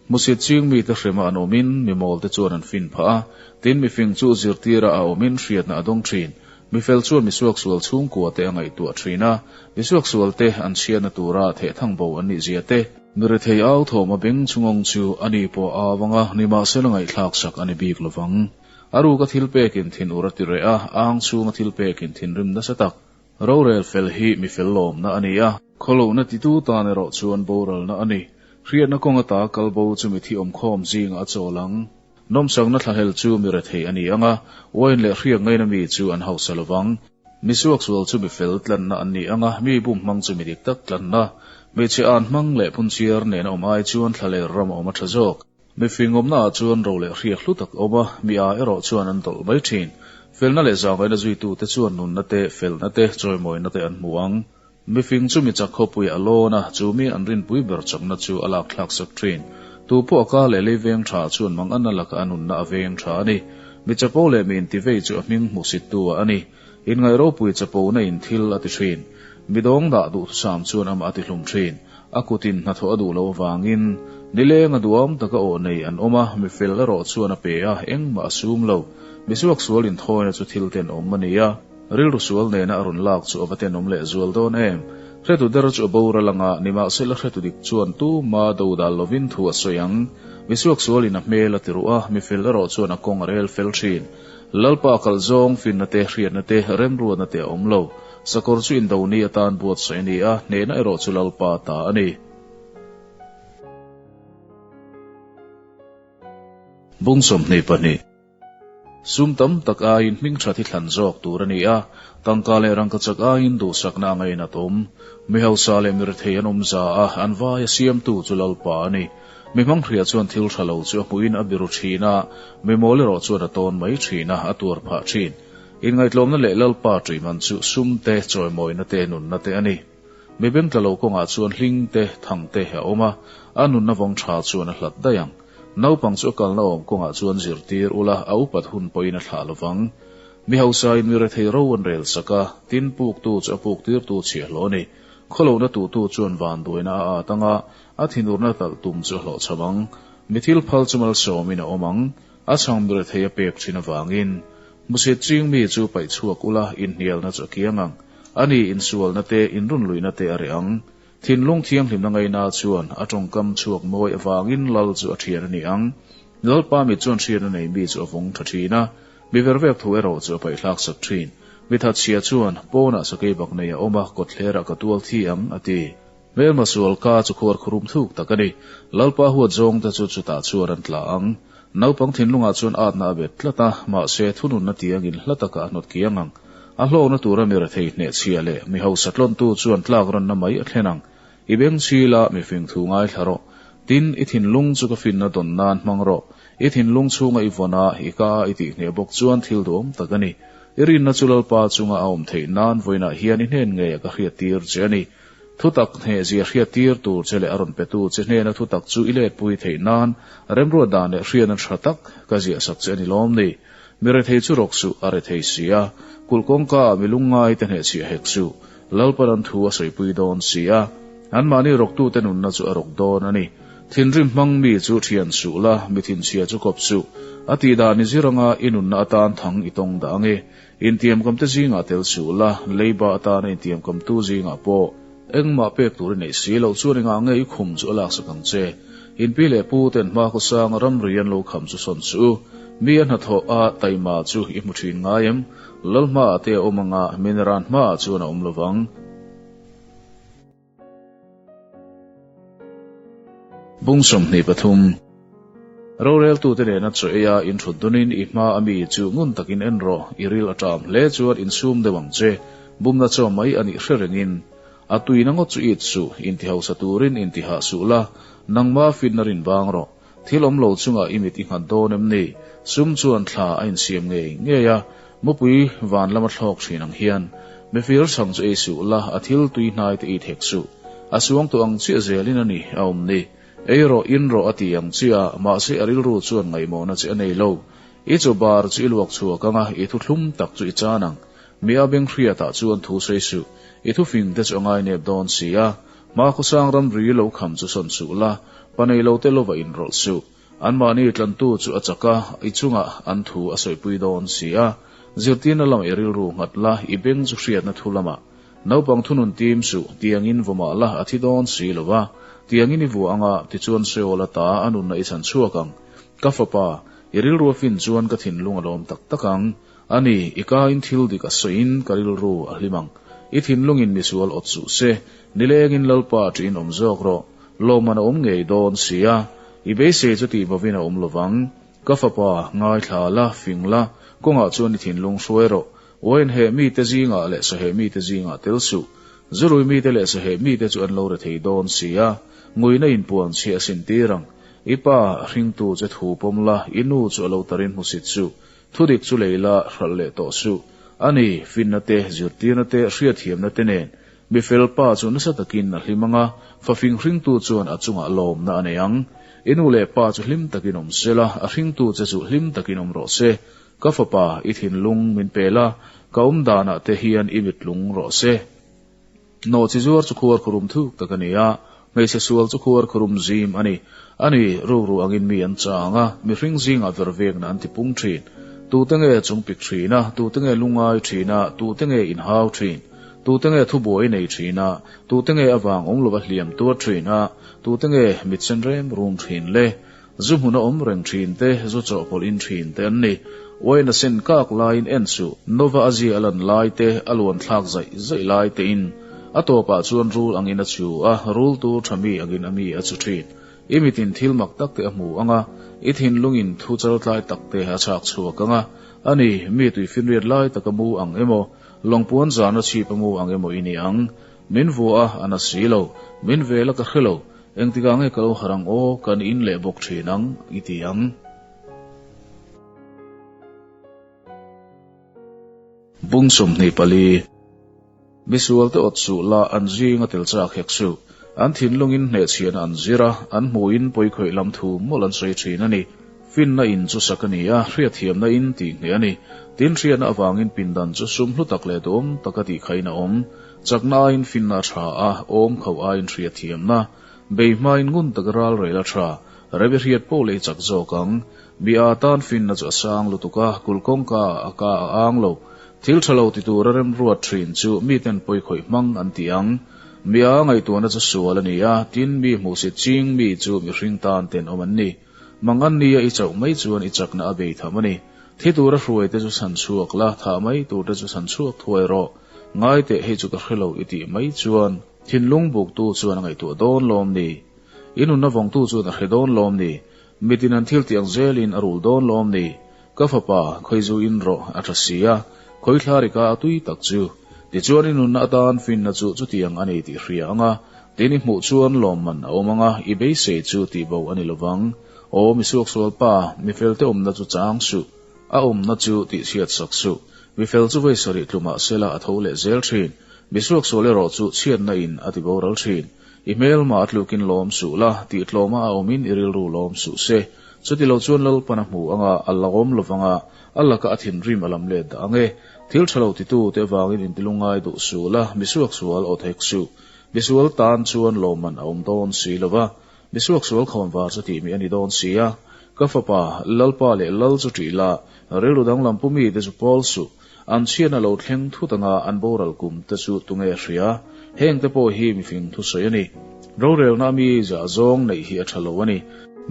[SPEAKER 1] Hmusit ching mite hrema an awmin mi mawlte chuan an fin phah a, tin mi fing chu zirtira a awmin hriatna a dawng thin. Mi fel chuan mi suaksual chhungkua te a ngaihtuah thin a, mi suaksual te an chhiatna tura thehthang bo an nih zia te. Mi rethei au thawm a beng chungawng chu a ni pawh a au ang a, nimahsela ngaihthlak sak a ni bik lovang. A ruka thil pekin thinur a ti reh a, ang chhunga thil pekin thinrim nasa tak. Rorel fel hi mi fel lawmna a ni a. Khawlohna titu tan erawh chuan boralna a ni. Hriatna kawng ata kal bo chu mi thi awmkhawm zingah a chawl ang. Nawmsakna thlahlel chu mi rethei a ni ang a, uain leh hriak ngaina mi chu an hausa lo vang. Mi suaksual chu mi fel tlanna an ni ang a, mi bum hmang chu mi dik tak tlanna. Hmeichhe an hmang leh phunchiar nena awm ai chuan thlaler ram a awm a tha zawk. Mi fingawmnaah chuan ro leh hriak hlu tak a awm a, mi a erawh chuan an dawlh mai thin. Felna leh zawngaihna zuitute chuan nunna te, felna te, chawimawina te an hmu ang. Mi fing chu mi chak khawpuiah a lawn a, chu mi an rinpui ber chakna chu a lak thlak sak thin. Tu pawh a ka leh lei veng tha chuan mang anna lakah a nunna a veng tha a ni. Mi chapo leh mi intivei chu a hming hmuhsittu-ah a ni. Inngaih ropui chapona in thil a ti thin. Mi dawng dah duhthusam chuan amah a ti hlum thin. A kutin hnathawh a duh loh avangin nileng a duam taka aw nei an awm a, mi fel erawh chuan a pe a, engmah a sum lo. Mi suaksual inthawina chu thil tenawm a ni a, rilru sual nena a rawn lak chu a va tenawm leh zual dawn em? Hretu der chu a boral anga, nimahsela hretu dik chuan tuma do dal lovin thu a sawi ang. Mi suaksualin a hmel a ti ruh a, mi fel erawh chuan a kawng a rel fel thin. Lalpa kalh zawng finna te, hriatna te, remruatna te a awm lo. Sakawr chu indo ni atan buatsaih a ni a, hnehna erawh chu Lalpa ta a ni. Bung 22. Sum tam tak aiin hming tha thi thlan zawk tur a ni a, tangka leh rangkachak aiin duhsakna a ngainat awm. Mi hausa leh mi rethei an awm za a, an vai a siamtu chu Lalpa a ni. Mi hmanghriah chuan thil tha lo chu a hmuhin a biru thin a, mi mawl erawh chuan a tawn mai thin a, a tuar phah thin. Inngaihtlawmna leh Lalpa ṭihman chu sum te, chawimawina te, nunna te a ni. Mi bengtla lo kawngah chuan hling te, thang te a awm a, a nunna vawng tha chuan a hlat daih ang. Naupang chu a kalna awm kawngah chuan zirtir ula, a upat hun pawhin a thlah lovang. Mi hausain mi rethei ro an rel sak a, tin puktu chu a puktirtu chhiahhlawh a ni. Khawlohna tutu chuan vanduaina a at anga, a thinurna talh tum chu a hlawhchham ang. Mi thil phal chu malsawmin a awm ang, a chhang mi rethei a pek thin avangin. Hmusit ching mi chu paih chhuak ula, inhnialna chu a kiang ang. A ni, insualna te, inrunluihna te a reh ang. Thinlung thianghlimna ngaina chuan a tawngkam chhuak mawi avangin lal chu a thian a ni ang. Lalpa mit chuan hriatna nei mi chu a vawng tha thin a, mi vervek thu erawh chu a paihthlak sak thin. Mi thatchhia chuan, Pawnah sakei bak nei a awm a, kawtthlerah ka tual thi ang, a ti. Hmelma sual ka chu khuar khurum thuk tak a ni. Lalpa huat zawngte chu chutah chuan an tla ang. Naupang thinlungah chuan atna a bet tlat a, mahse thununna tiangin hla takah a hnawt kiang ang. A hlawkna tura mi rethei hnehchhia leh mi hausa tlawntu chuan tlak ranna mai a thlen ang. I beng chhila mi fing thu ngaithla rawh. Tin, i thinlung chu ka finna dawn nan hmang rawh. I thinlung chhunga i vawn a, i ka a i tihhneh bawk chuan thil duhawm tak a ni. I rinna chu Lalpa chunga a awm theih nan vawiinah hian i hnen ngei a ka hriattir che a ni. Thutak hnehzia hriattir tur che leh a rawn petu che hnena thutak chu i letpui theih nan remruat dan leh hriatna tha tak ka ziahsak che a ni lawm ni. Mi rethei chu rawk suh, a rethei si a. Kulh kawngka ah mi lungngai te hnehchhiah hek suh. Lalpan an thu a sawipui dawn si a. Anmahni rawktute nunna chu a rawk dawn a ni. Thinrim hmang mi chu thian suh la, mi thinchhia chu kawp suh. A tih dan i zir anga i nunna atan thang i tawng dah ange. Intiamkamte zingah tel suh la, leiba atana intiamkamtu zingah pawh engmah pek tur i neih si loh chuan engah nge i khum chu a laksak ang che. Inpi leh pu ten hma khawsanga ramri an lo kham chu sawn suh u. Mi a hnathawh a taima chu i hmu thin ngai em? Lal hmaah te a awm anga, mineran hmaah chuan a awm lovang. Bung 23. Roreltute nena chaw eia in thut dunin i hma a mi chu ngun takin en rawh, i ril a ṭam hle chuan insum deuh ang che, bumna chaw mai a nih hre rengin. A tuina ngawt chu it suh, intihausa turin intihah suh la, nangma fitna rin vang rawh. Thil awm lo chungah i mit i nghat dawn em ni? Sum chuan thla a insiam ngei ngei a, mupui van lama thlawk thin ang hian. Mifir chhang chu ei suh la, a thil tui hnai te it hek suh. A suang tawh ang chiah zelin a ni, a awm ni. Ei rawh, in rawh a ti ang chiah a, mahse a rilru chuan ngaihmawhna che a nei lo. I chaw bar chu i luak chhuak ang a, i thu thlum tak chu i chan ang. Mi a beng hriatah chuan thu sawi suh, i thufing te chu a ngainep dawn si a. Hmakhawsang ramri lo kham chu sawn suh la, pa nei lo te lova inrawlh suh. Anmahni tlantu chu a chak a, i chungah an thu a sawipui dawn si a. Zirtirna lamah i rilru nghat la, i beng chu hriatna thu lamah. Naupang thunun tim suh, tiangin vaw mah la, a thi dawn si lo va. Tiangin i vuah anga, tichuan Seol ata a nunna i chhan chhuak ang. Ka fapa, i rilru a fin chuan ka thinlung a lawm tak tak ang. A ni, i kain thil dik a sawiin ka rilru a hlim ang. I thinlungin misual awt suh se, nilengin Lalpa ṭiin awm zawk rawh. Lawmman a awm ngei dawn si a, i beisei chu tih bovin a awm lovang. Ka fapa, ngaithla la, fing la, kawngah chuan i thinlung hruai rawh. Uain heh mite zingah leh saheh mite zingah tel suh. Zurui mite leh saheh mite chu an lo rethei dawn si a, nguina inpuan chhiah a sintir ang. I pa, a hringtu che thu pawm la, i nu chu a lo tarin hmusit suh. Thudik chu lei la hralh leh tawh suh. A ni, finna te, zirtirna te, hriatthiamna te nen. Mi fel pa chu nasa takin a hlim ang a, fafing hringtu chuan a chungah lawmna a nei ang. I nu leh pa chu hlim takin awm se la, a hringtu che chu hlim takin awm rawh se. Ka fapa, i thinlung min pe la, ka awm danah te hian i mitlung rawh se. Nawhchi zuar chu khuar khurum thuk tak a ni a, hmeichhe sual chu khuar khurum zim a ni. A ni, rukru angin mi an chang a, mihring zingah vervekna an ti pung thin. Tute nge chungpik thin a, tute nge lungai thin a, tute nge inhau thin? Tute nge thubuai nei thin a, tute nge avang awm lova hliam tuar thin a, tute nge mitsen rem rum thin le? Zu hmun a awm reng thin te, zu chawhpawlh in thin te an ni. Uain a sen kak laiin en suh, Nova a zia a lan lai te, a luan thlak zaih zaih lai te in. A tawpah chuan rul angin a chu a, rul tur tha mi angin a mi a chu thin. I mitin thil mak tak te a hmu ang a, i thinlungin thu chaltlai tak te a chhak chhuak ang a. A ni, mi tuifinriat lai taka mu ang emaw, lawngpuan zana chhip a mu ang emaw i ni ang. Min vua a, a na si lo. Min vel a ka hre lo. Engtikah nge ka lo harh ang aw, kan in leh bawk thin ang, i ti ang. Bung 24. Misualte awt suh la, an zing a tel chak hek suh. An thinlungin hnehchhiahna an zir a, an hmuhin pawikhawih lam thu mawlh an sawi thin a ni. Finna in chu sak a ni a, hriatthiamna in tih ngheh a ni. Tin, hriatna avangin pindan chu sum hlu tak leh duhawm taka tih khain a awm. Chakna aiin finna a tha a, awm khauh aiin hriatthiamna. Bei hmain ngun taka ral rel a tha. Rebe hriat poh leh i chak zawk ang. Mi a tan finna chu a sang lutuk a, kulh kawngka ah a ka a ang lo. Thil tha lo ti tura remruat thin chu miten pawikhawih hmang an ti ang. Mi a ngaihtuahna chu sual a ni a, tin mi hmuhsit ching mi chu mihring tan tenawm an ni. Mangan nia i chauh mai chuan i chakna a bei tham a ni. Thi tura hruai te chu chhan chhuak la, thah mai tur te chu chhan chhuak thuai rawh. Ngai teh hei chu ka hre lo i tih mai chuan thinlung buktu chuan a ngaihtuah dawn lawm ni? I nunna vawngtu chuan a hre dawn lawm ni? Mitin an thil tiang zelin a rul dawn lawm ni? Ka fapa, khawizu in rawh a tha si a, khawithlari ka a tui tak chu. Tichuan i nunna atan finna chu chutiang a ni tih hria ang a, tin i hmuh chuan lawmman a awm ang a, i beisei chu tihbo a ni lovang. Aw mi suaksual pa, mi felte awmna chu chang suh, a awmna chu tihchhiat sak suh. Mi fel chu vawi sarih tlu mah sela a tho leh zel thin, mi suaksual erawh chu chhiatna in a tiboral thin. I hmelma a tlukin lawm suh la, tih tlawma a awmin i rilru lawm suh se. Chuti lo chuan Lalpan a hmu anga, a lawm lovang a, a laka a thinrim a lam let dah ang e. Thil tha lo titu te avangin intilungngai duh suh la, misuaksual aw thek suh. Misual tan chuan lawmman a awm dawn si lo va, misuaksual khawnvar chu tihmi a ni dawn si a. Ka fapa, Lalpa leh Lal chu ṭih la, rilru danglam pu mite chu pawl suh. An chhiatna lo thleng thut anga an boral kum te chu tunge hria? Heng te pawh hi mifing thusawi a ni. Rorelna mi zah zawng neih hi a tha lo a ni.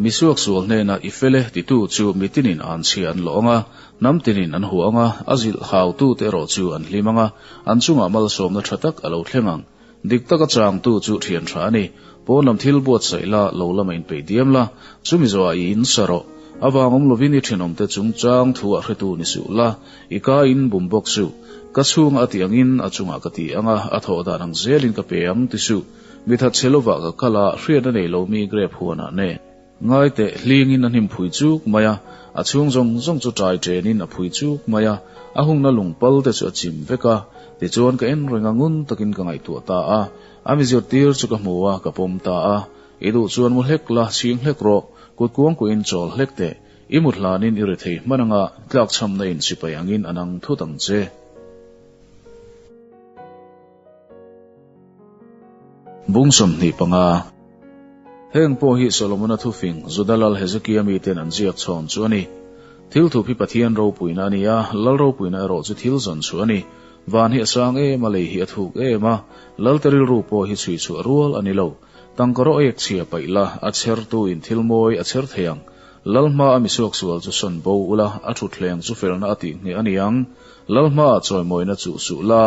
[SPEAKER 1] Mi suaksual hnena i fel e titu chu mitinin an chhia an lawh ang a, hnam tinin an huah ang a, a zilh hautu te erawh chu an hlim ang a, an chungah malsawmna tha tak a lo thleng ang. Dik taka changtu chu thian tha a ni. Pawn lam thil buatsaih la, lo lama inpeih diam la, chumi zawhah i insa rawh. A vang awm lovin i thenawmte chungchang thu ah hretu ni suh la, i ka in bum bawk suh. Ka chhunga a tih angin a chungah ka ti ang a, a thawh dan ang zelin ka pe ang ti suh. Mi that chhe lovah ka kal a, hriatna nei lo mi grep huanah ne. Ngai teh, hlingin a hnim phui chuk mai a, a chhung zawng zawng chu ṭai ṭenin a phui chuk mai a, a hungna lungpal te chu a chim vek a. Tichuan ka en reng a, ngun takin ka ngaihtuah ta a. A mi zirtir chu ka hmu a, ka pawm ta a. I duh chuan mu hlek la, chhing hlek rawh, kut kuangkuahin chawl hlek teh. I mut hlanin i rethei hman anga, tlakchhamna in sipai angin a nang thut ang che. Bung 25. Heng pawh hi Solomona thufing, Juda lal Hezekia miten an ziak chhawn chu a ni. Thil thup hi Pathian ropuina a ni a, lal ropuina erawh chu thil zawn chu a ni. Van hi a sang em a, lei hi a thuk em a, lalte rilru pawh hi chhui chhuah rual a ni lo. Tangka rawh ek chhia paih la, a chhertuin thil mawi a chher thei ang. Lal hmaa mi suaksual chu sawn bo ula, a thutthleng chu felna a tih ngheh a ni ang. Lal hmaah chawimawina chuh suh la,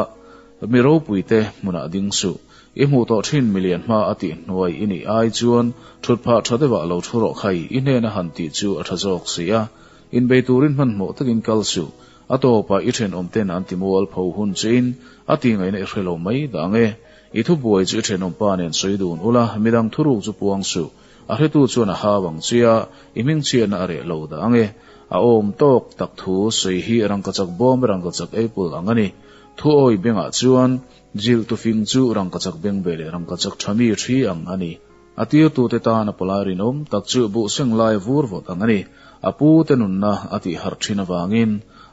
[SPEAKER 1] mi ropuite hmunah ding suh. I hmuh tawh thin milian hma a tih hnuai i nih ai chuan thut phah tha deuhah lo thu rawh khai, i hnena han tih chu a tha zawk si a. Inbei turin hmanhmawh takin kal suh. A tawpah i thenawmten an ti mual pho hun chein a ti ngaihna i hre lo mai dah ang e. I thubuai chu i thenawmpa nen sawi dun ula, midang thuruk chu puang suh. A hretu chuan a hau ang che a, i hmingchhiatna a reh lo dah ang e. A awm tawk tak thu sawi hi rangkachak bawm rangkachak eipul ang a ni. Thu awi bengah chuan Zilh tufing chu rangkachak bengbeh leh rangkachak tha mi thi ang a ni. A tirtute tan a palai rinawm tak chu buh seng lai vur vawt ang a ni. A pu te nunna a tih harh thin avangin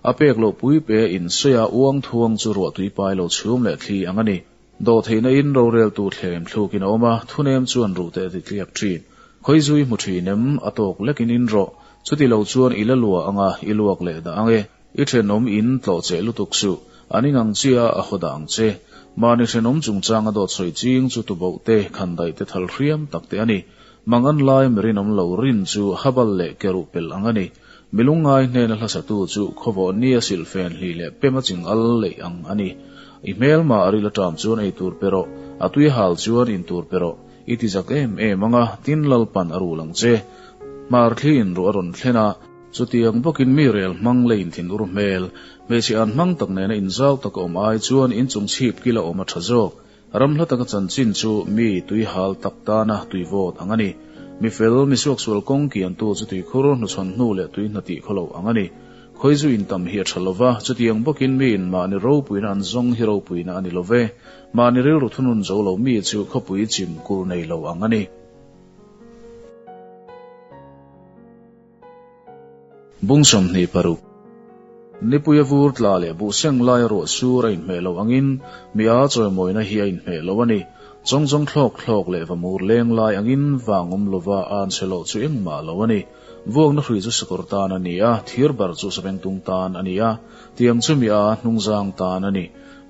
[SPEAKER 1] a pek loh pui pe in sawi a uang thuang chu ruah tui pai lo chhum leh thli ang a ni. Dawhtheihna in roreltu thlem thlukin a awm a, thunem chuan ruh te a ti tliak thin. Khawizui hmu thin em? A tawk lekin in rawh. Chuti lo chuan i la lua ang a, i luak leh dah ang e. I thenawm in tlawh che lutuk suh, an ingang chia a haw dah ang che. Mahni thenawm chungchanga dawt sawi ching chu tuboh te, khandaih te thal hriam tak te a ni. Mangan lai mi rinawm lo rin chu habal leh keruh pel ang a ni. Mi lungngai hnena hlasatu chu khawvawh nia silhfen hli leh pema ching al leih ang a ni. I hmelma a ril aṭam chuan ei tur pe rawh, a tui hal chuan in tur pe rawh. I ti zak em em ang a, tin Lalpan a rul ang che. Hmar thli in ruah a rawn thlen a. Chutiang bawkin mi rel hmang leiin thin ur hmel, hmeichhe an hmang tak nena inzau taka awm ai chuan inchung chhip kila awm a tha zawk. Ram hla taka chanchin chu mi tui hal tak tana tui vawt ang a ni. Mi fel, mi suaksual kawng kiantu chu tuikhur hnuchhawn hnu leh tui hna tih khaw lo ang a ni. Khawizu in tam hi a tha lova, chutiang bawkin miin mahni ropuina an zawng hi ropuina a ni lo ve. Mahni rilru thunun zo lo mi chu khawpui chim kur nei lo ang a ni. Bung 26. Nipui a vur tla leh buh seng lai a ruah sur a inhmeh loh angin mi a chawimawina hi a inhmeh lo a ni. Chawng chawng thlawk thlawk leh va mur leng lai angin vang awm lova a anchhe loh chu engmah lo a ni. Vuakna hrui chu sakawr tan a ni a, thir bar chu savengtung tan a ni a, tiang chu mi a hnungzang tan a ni.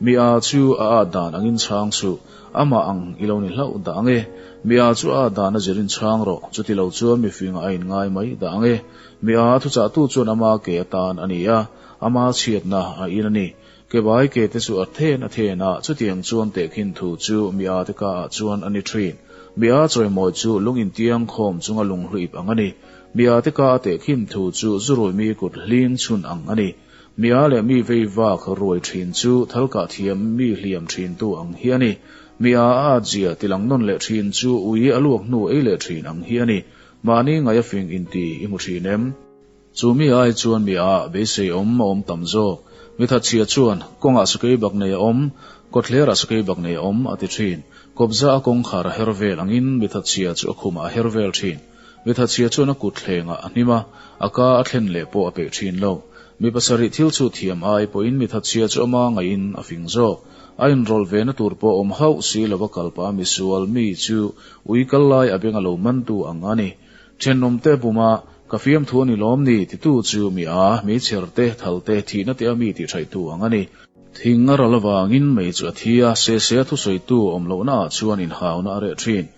[SPEAKER 1] Mi a chu a at dan angin chhang suh, amah ang i lo ni hlauh dah ang e. Mi a chu a at dan a zirin chhang rawh, chuti lo chuan mi fingah a inngai mai dah ang e. Mi a thuchahtu chuan ama ke atan a ni a, ama chhiatna a in a ni. Ke bai ke te chu a then a then a, chutiang chuan tehkhin thu chu mi a te ka ah chuan a ni thin. Mi a chawimawi chu lung intiang khawm chunga lung hluip ang a ni. Mi a te ka a tehkhin thu chu zurui mi kut hling chhun ang a ni. Mi a leh mi vei vak ruai thin chu thalkah thiam mi hliam thin tu ang hi a ni. Mi a a at zia tilang nawn leh thin chu ui a luak hnu ei leh thin ang hi a ni. Mahni ngaih a fing inti i hmu thin em? Chu mi ai chuan mi a beisei awm a awm tam zawk. Mi thatchhia chuan, Kawngah sakei bak nei a awm, kawtthlerah sakei bak nei a awm, a ti thin. Kawpza a kawngkhar a her vel angin mi thatchhia chu a khumah a her vel thin. Mi thatchhia chuan a kut thlengah a hnim a, a ka a thlen leh pawh a peih thin lo. Mi pasarih thil chhut thiam ai pawhin mi thatchhia chu ama ngaihin a fing zawk. A inrawlh ve na tur pawh awm hauh si lova kalpah a misual mi chu ui kal lai a beng a lo mantu ang a ni. Thenawmte buma ka fiamthu a ni lawm ni titu chu mi a, meichher te, thal te, thihna te a mi tihhraihtu ang a ni. Thing a ral avangin mei chu a thi a, sese a thusawitu awm lohna ah chuan inhauna a reh thin.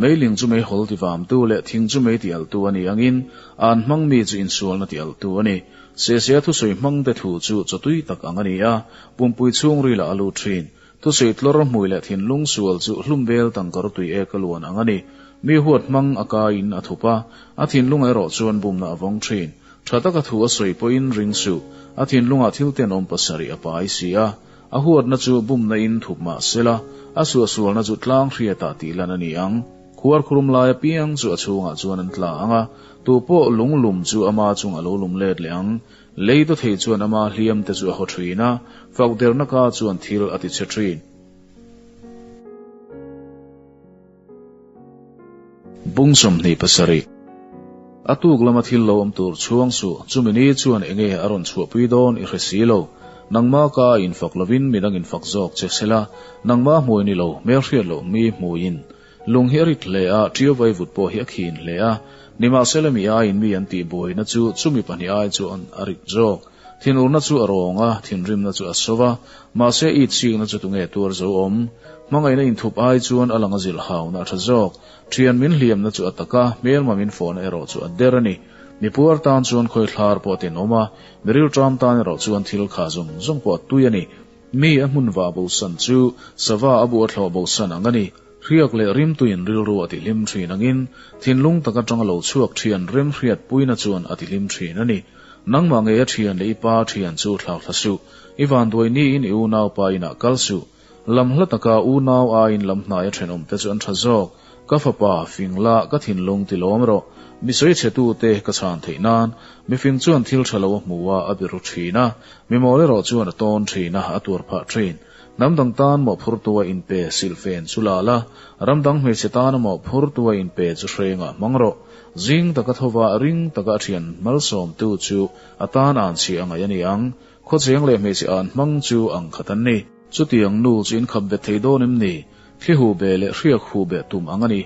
[SPEAKER 1] Meiling chu meihawl tivamtu leh thing chu mei tialtu a ni angin an hmang mi chu insualna tialtu a ni. Sese a thusawi hmangte thu chu chawtui tak ang a ni a, pumpui chhungrilah a lut thin. Thusawi tlawr hmui leh thinlung sual chu hlum vel tangkar tui ek a luan ang a ni. Mi huat hmang a kaiin a thup a, a thinlungah erawh chuan bumna a vawng thin. Tha taka thu a sawi pawhin ring suh, a thinlungah thil tenawm pasarih a pai si a. A huatna chu bumna in thup mah sela, a suahsualna chu tlang hriatah tih lan a ni ang. Khuarkhurum lai apiang chu a chhungah chuan an tla ang a, tupawh lung lum chu ama chung a lo lum let leh ang. Lei dawthei chuan ama hliam te chu a haw thin a, fak derna ka chuan thil a ti chhe thin. Bung 27. A tuk lama thil lo awm tur chhuang suh, chumi ni chuan enge a rawn chhuahpui dawn i hre si lo. Nangma ka infak lovin midang infak zawk che sela, nangma hmui ni lo, hmelhriat loh mi hmuiin. Lung hi a rit hle a, ṭiau vaivut pawh hi a khin hle a. Nimahsela mi aiin mi an tih buaina chu chumi pahnih ai chuan a rit zawk. Thinurna chu a rawng a, thinrimna chu a so va, mahse it chikna chu tunge tuar zo awm? Hmangaihna inthup ai chuan a lang a zilh hauna a ṭha zawk. Ṭhian min hliamna chu a tak a, hmelma min fawhna erawh chu a der a ni. Mi puar tan chuan khawithlar pawh a tenawm a, mi rilṭam tan erawh chuan thil kha zawng zawng pawh a tui a ni. Mi a hmun vah bosan chu sava a bu a thlawh bosan ang a ni. Hriak leh rimtuiin rilru a tihlim thin angin, thinlung tak atanga lo chhuak thian remhriatpuina chuan a tihlim thin a ni. Nangmah ngei a thian leh i pa thian chu thlak thla suh. I vanduai niin i unaupa inah kal suh. Lam hla taka unau aiin lam hnaia thenawmte chu an tha zawk. Ka fapa, fing la, ka thinlung ti lawm rawh. Mi sawi chhetute ka chhan theih nan. Mifing chuan thil tha lo a hmu a, a biru thin a. Mi mawl erawh chuan a tawn thin a, a tuar phah thin. Hnam dang tan mawhphurtua inpe silhfen chu la la, ram dang hmeichhe tana mawhphurtua inpe chu hrengah hmang rawh. Zing taka thova ring taka a thian malsawmtu chu a tan an chhia a ngaih a ni ang. Khawcheng leh hmeichhe an hmang chu ang khat an ni. Chutiang nu chu inkhap bet thei dawn em ni? Thli huh beh leh hriak huh beh tum ang a ni.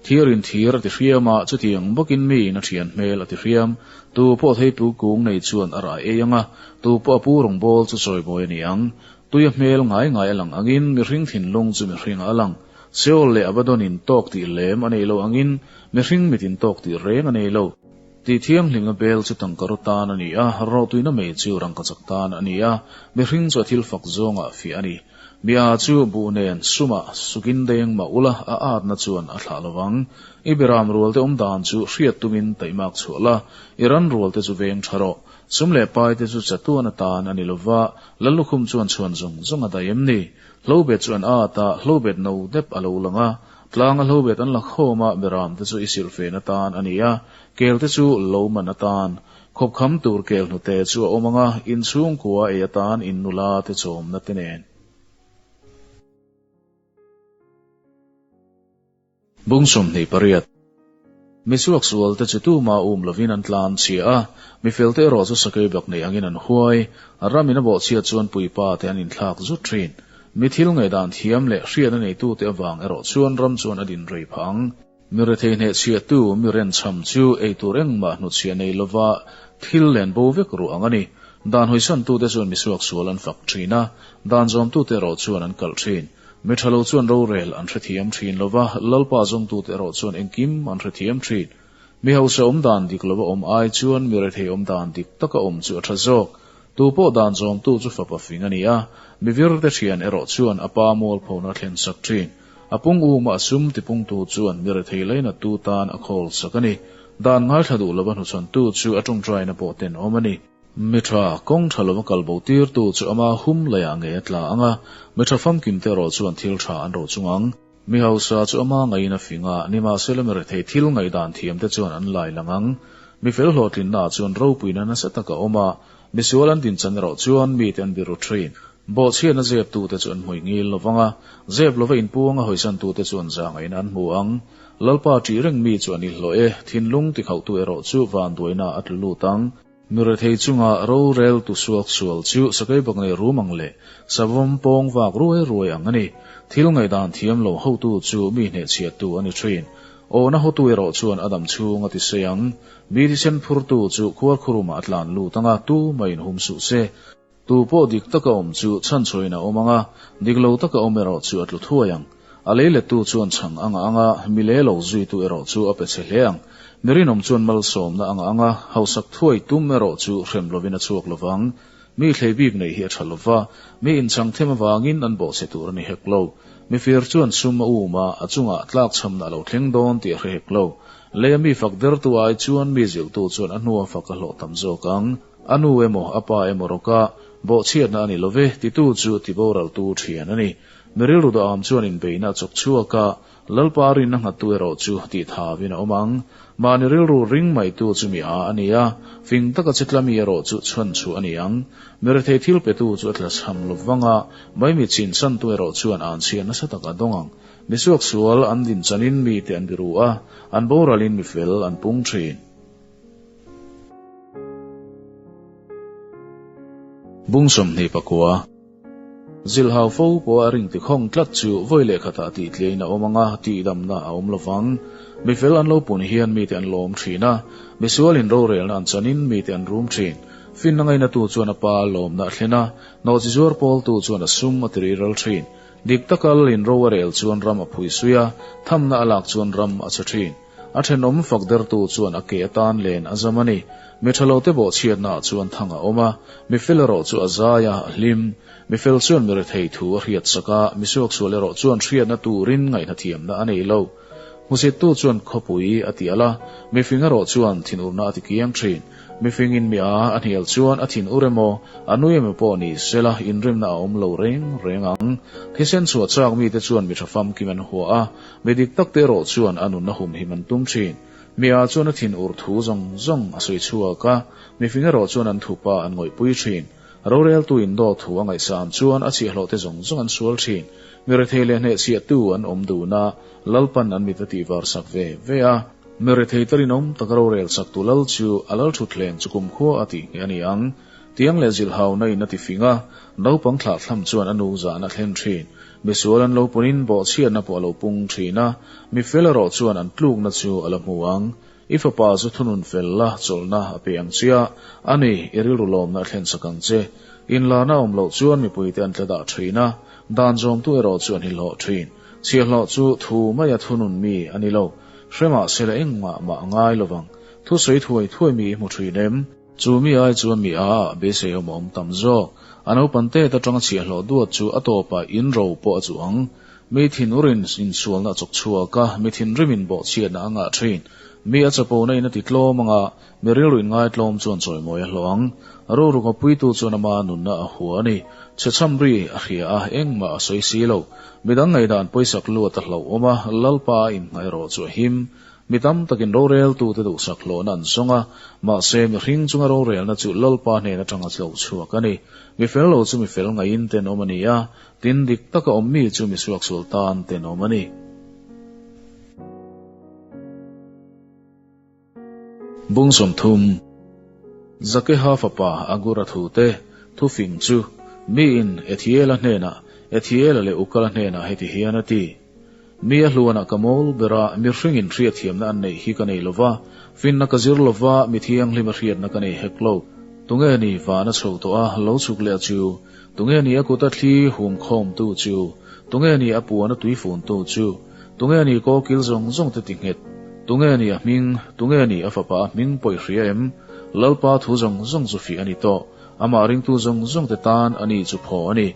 [SPEAKER 1] Thir in thir a ti hriam a, chutiang bawkin mi in a thian hmel a ti hriam. Tu pawh theipu kung nei chuan a rai ei ang a, tu pawh a pu rawngbawl chu chawibawi a ni ang. Tui a hmel ngai ngai a lang angin mihring thinlung chu mihringah a lang. Seol leh Abaddon in tawk tih lem a nei lo angin mihring mit in tawk tih reng a nei lo. Tih thianghlimna bel chu tangka rawt tan a ni a, rawhtuina mei chu rangkachak tan a ni a, mihring chu a thil fak zawngah fiah a ni. Mi a chu buh nen sumah sukin deng mah ula a atna chuan a thlah lovang. I beram rualte awm dan chu hriat tumin taihmak chhuah la, i ran rualte chu veng tha rawh. Sum leh pai te chu chatuan atan a ni lova, Lallukhum chuan chhuan zawng zawng a daih em ni? Hlobet chu an at a, hlobet no dep a lo lang a. Tlanga hlobet an la khawm a, beram te chu i silhfen atan a ni a, kel te chu lo man atan. Khawpkham tur kel hnute chu a awm ang a, in chhungkua ei atan in nula te chawmna te nen. Bung 28. Mi suak sual te chu tuma um lovin an tlan chhia a, mi fel te erawh chu sakei bak nei angin an huai. Ram in a bawhchhiat chuan puipa te an inthlak zut thin. Mi thil ngaihdan thiam leh hriatna neitute avang erawh chuan ram chuan a din rei phah ang. Mi rethei hnehchhiahtu, mi renchham chu eitur engmah hnutchhiah nei lova thil len bo vek ruh ang a ni. Dan hawisantute chuan mi suaksual an fak thin a, dan zawmtute erawh chuan an kalh thin. Mi tha lo chuan rorel an hrethiam thin lova, Lalpa zawngtute erawh chuan engkim an hrethiam thin. Mi hausa awm dan dik lova awm ai chuan mi rethei awm dan dik taka awm chu a tha zawk. Tu pawh dan zawmtu chu fapa fing a ni a, mi virte thian erawh chuan a pa mualphona a thlen sak thin. A pung uma a sum tipungtu chuan mi rethei lainattu tan a khawl sak a ni. Dan ngaithla duh lova hnuchhawntu chu a tawngtaina pawh tenawm a ni. Mi tha, kawng tha lova kal bo tirtu chu ama hum leiah ngei a tla ang a, mi tha famkimte erawh chuan thil tha an ro chung ang. Mi hausa chu ama ngaiin a fing a, nimahsela mi rethei thil ngaihdan thiamte chuan an lai lang ang. Mi fel hlawhtlinnaah chuan ropuina nasa tak a awm a, mi sual an dinchan erawh chuan mite an biru thin. Bawhchhiatna zeptute chu an hmui ngil lo vang a, zep lova inpuanga hawisantute chuan zangain an hmu ang. Lalpa ṭih reng mi chu an i hlawh e, thinlung tikhauhtu erawh chu vanduaina a tlu lut ang. Mi rethei chunga rorel tu suak sual chu sakei bak nei rum ang leh savawm pawng vak ruai ruai ang a ni. Thil ngaihdan thiam lo hotu chu mi hnehchhiattu a ni thin. Awna hotu erawh chuan a dam chhung a ti sei ang. Mi thisen phurtu chu khuarkhurumah a tlan lut ang a, tu mah inhum suh se. Tu pawh dik taka awm chu chhanchhuahin a awm ang a, dik lo taka awm erawh chu a tlu thuai ang. A lei lettu chuan chhang a ngah ang a, mi le lo zuitu erawh chu a pe chhe hle ang. Mi rinawm chuan malsawmna a ngah ang a, hausak thuai tum erawh chu hrem lovin a chhuak lo vang. Mi thlei bik neih hi a tha lo va, mi inchhang them avangin an bawhchhe tur a ni hek lo. Mi fir chuan sum a um a, a chungah tlakchhamna a lo thleng dawn tih a hre hek lo. Leia mi fak dertu ai chuan mi zilhtu chuan a hnua fak a hlawh tam zawk ang. A nu emaw, a pa emaw rawka bawhchhiatna a ni lo ve, titu chu tiboraltu thian a ni. Mi rilru dawham chuan inbeihna a chawk chhuak a, Lalpa rinna nghattu erawh chu tihthauin a awm ang. Mahni rilru ring maitu chu mi a a ni a, fing taka che tla mi erawh chu chhuan chhuah a ni ang. Mi rethei thil petu chu a tlachham lo vang a, maimi chinsantu erawh chuan anchhia nasa tak a dawng ang. Mi suaksual an dinchanin mite an biru a, an boralin mi fel an pung thin. Bung 29. Zilhau fo pawh a ring tikhawng tlat chu vawi leh khatah tih tliain a awm ang a, tihdamna a awm lovang. Mi fel an lo pun hian mite an lawm thin a, mi sualin rorelna an chanin mite an rum thin. Finna ngainatu chuan a pa lawmna a thlen a, nawhchi zuar pawltu chuan a sum a tiriral thin. Dik taka lalin ro a rel chuan ram a phui sui a, thamna a lak chuan ram a chhe thin. A thenawm fak dertu chuan a ke atan len a zam a ni. Mi tha lote bawhchhiatnaah chuan thang a awm a, mi fel erawh chu a zai a, a hlim. Mi fel chuan mi rethei thu a hriat sak a, mi suaksual erawh chuan hriatna turin ngaihna thiamna a nei lo. Hmusittu chuan khawpui a ti alh a, mi fing erawh chuan thinurna a ti kiang thin. Mi fingin mi a a hnial chuan a thin ur emaw, a nui emaw pawh ni sela inrimna a awm lo reng reng ang. Thisen chhuah chak mite chuan mi tha famkim an hua a, Mi dik tak te erawh chuan a nunna humhim an tum thin. Mi a chuan a thin ur thu zawng zawng a sawi chhuak a, mi fing erawh chuan an thupa an ngawihpui thin. Roreltu in dawt thu a ngaihsan chuan a chhiahhlawh te zawng zawng an sual thin. Mi rethei leh hnehchhiahtu an awm dun a, Lalpan an mit a tihvar sak ve ve a. Mi rethei te rinawm taka rorel saktu lal chu a lal thutthleng chu kumkhua a tih ngheh a ni ang. Tiang leh zilhhauna in a ti fing a, naupang thlahthlam chuan a nu zahna thlen thin. Misual an lo punin bawhchhiatna pawh a lo pung thin a, mi fel erawh chuan an tlukna chu a la hmu ang. I fapa chu thunun fel la, chawlhna a pe ang che a, ani, i rilru lawmna a thlen sak ang che. Inlarna awm loh chuan mipuite an tla dah thin a, dan zawmtu erawh chu an hihlawh thin. Chhiahhlawh chu thu maia thunun mi a ni lo. Hre mahse la engmah mah a ngai lovang. Thusawi thuai thuai mi i hmu thin em? Chu mi ai chuan mi a ah beisei awm a awm tam zawk. A naupan tet atanga chhiahhlawh duat chu a tawpah in ro pawh a chuh ang. Mi thin urin insualna a chawk chhuak a, mi thinrimin bawhchhiatna a ngah thin. Mi a chapona in a ti tlawm ang a, mi rilru in ngaitlawm chuan chawimawi a hlawh ang. Rilru ngawpuitu chuan ama nunna a hua a ni. Chhechham ri a hria a, engmah a sawi si lo. Midang ngaihdan pawisak luat a hlauhawm a, Lalpa a inhnaih erawh chu a him. Mi tam takin roreltute duhsak hlawhna an zawng a, mahse mihring chunga rorelna chu Lalpa hnen atanga tlo chhuak a ni. Mi fel lo chu mi fel ngaiin tenawm a ni a, tin dik taka awm mi chu mi suaksual tan tenawm a ni. Bung 30. Zakeha fapa Agura thute thufing chu miin Ethiela hnenah, Ethiela leh Ukala hnenah heti hian a ti, Mi a hluanah ka mawl ber a, mihringin hriatthiamna an neih hi ka nei lo va, finna ka zir lo va, mi thianghlim a hriatna ka nei hek lo. Tunge ni vana chho tawh a, lo chhuk leh a chu? Tunge ni a kuta thli humkhawmtu chu? Tunge ni a puana tuifuntu chu? Tunge ni kawkil zawng zawng te ti nghet? Tunge ni a hming? Tunge ni a fapa a hming pawh i hria em? Lalpa thu zawng zawng chu fih a ni tawh. Amah ringtu zawng zawng te tan a ni chu phaw a ni.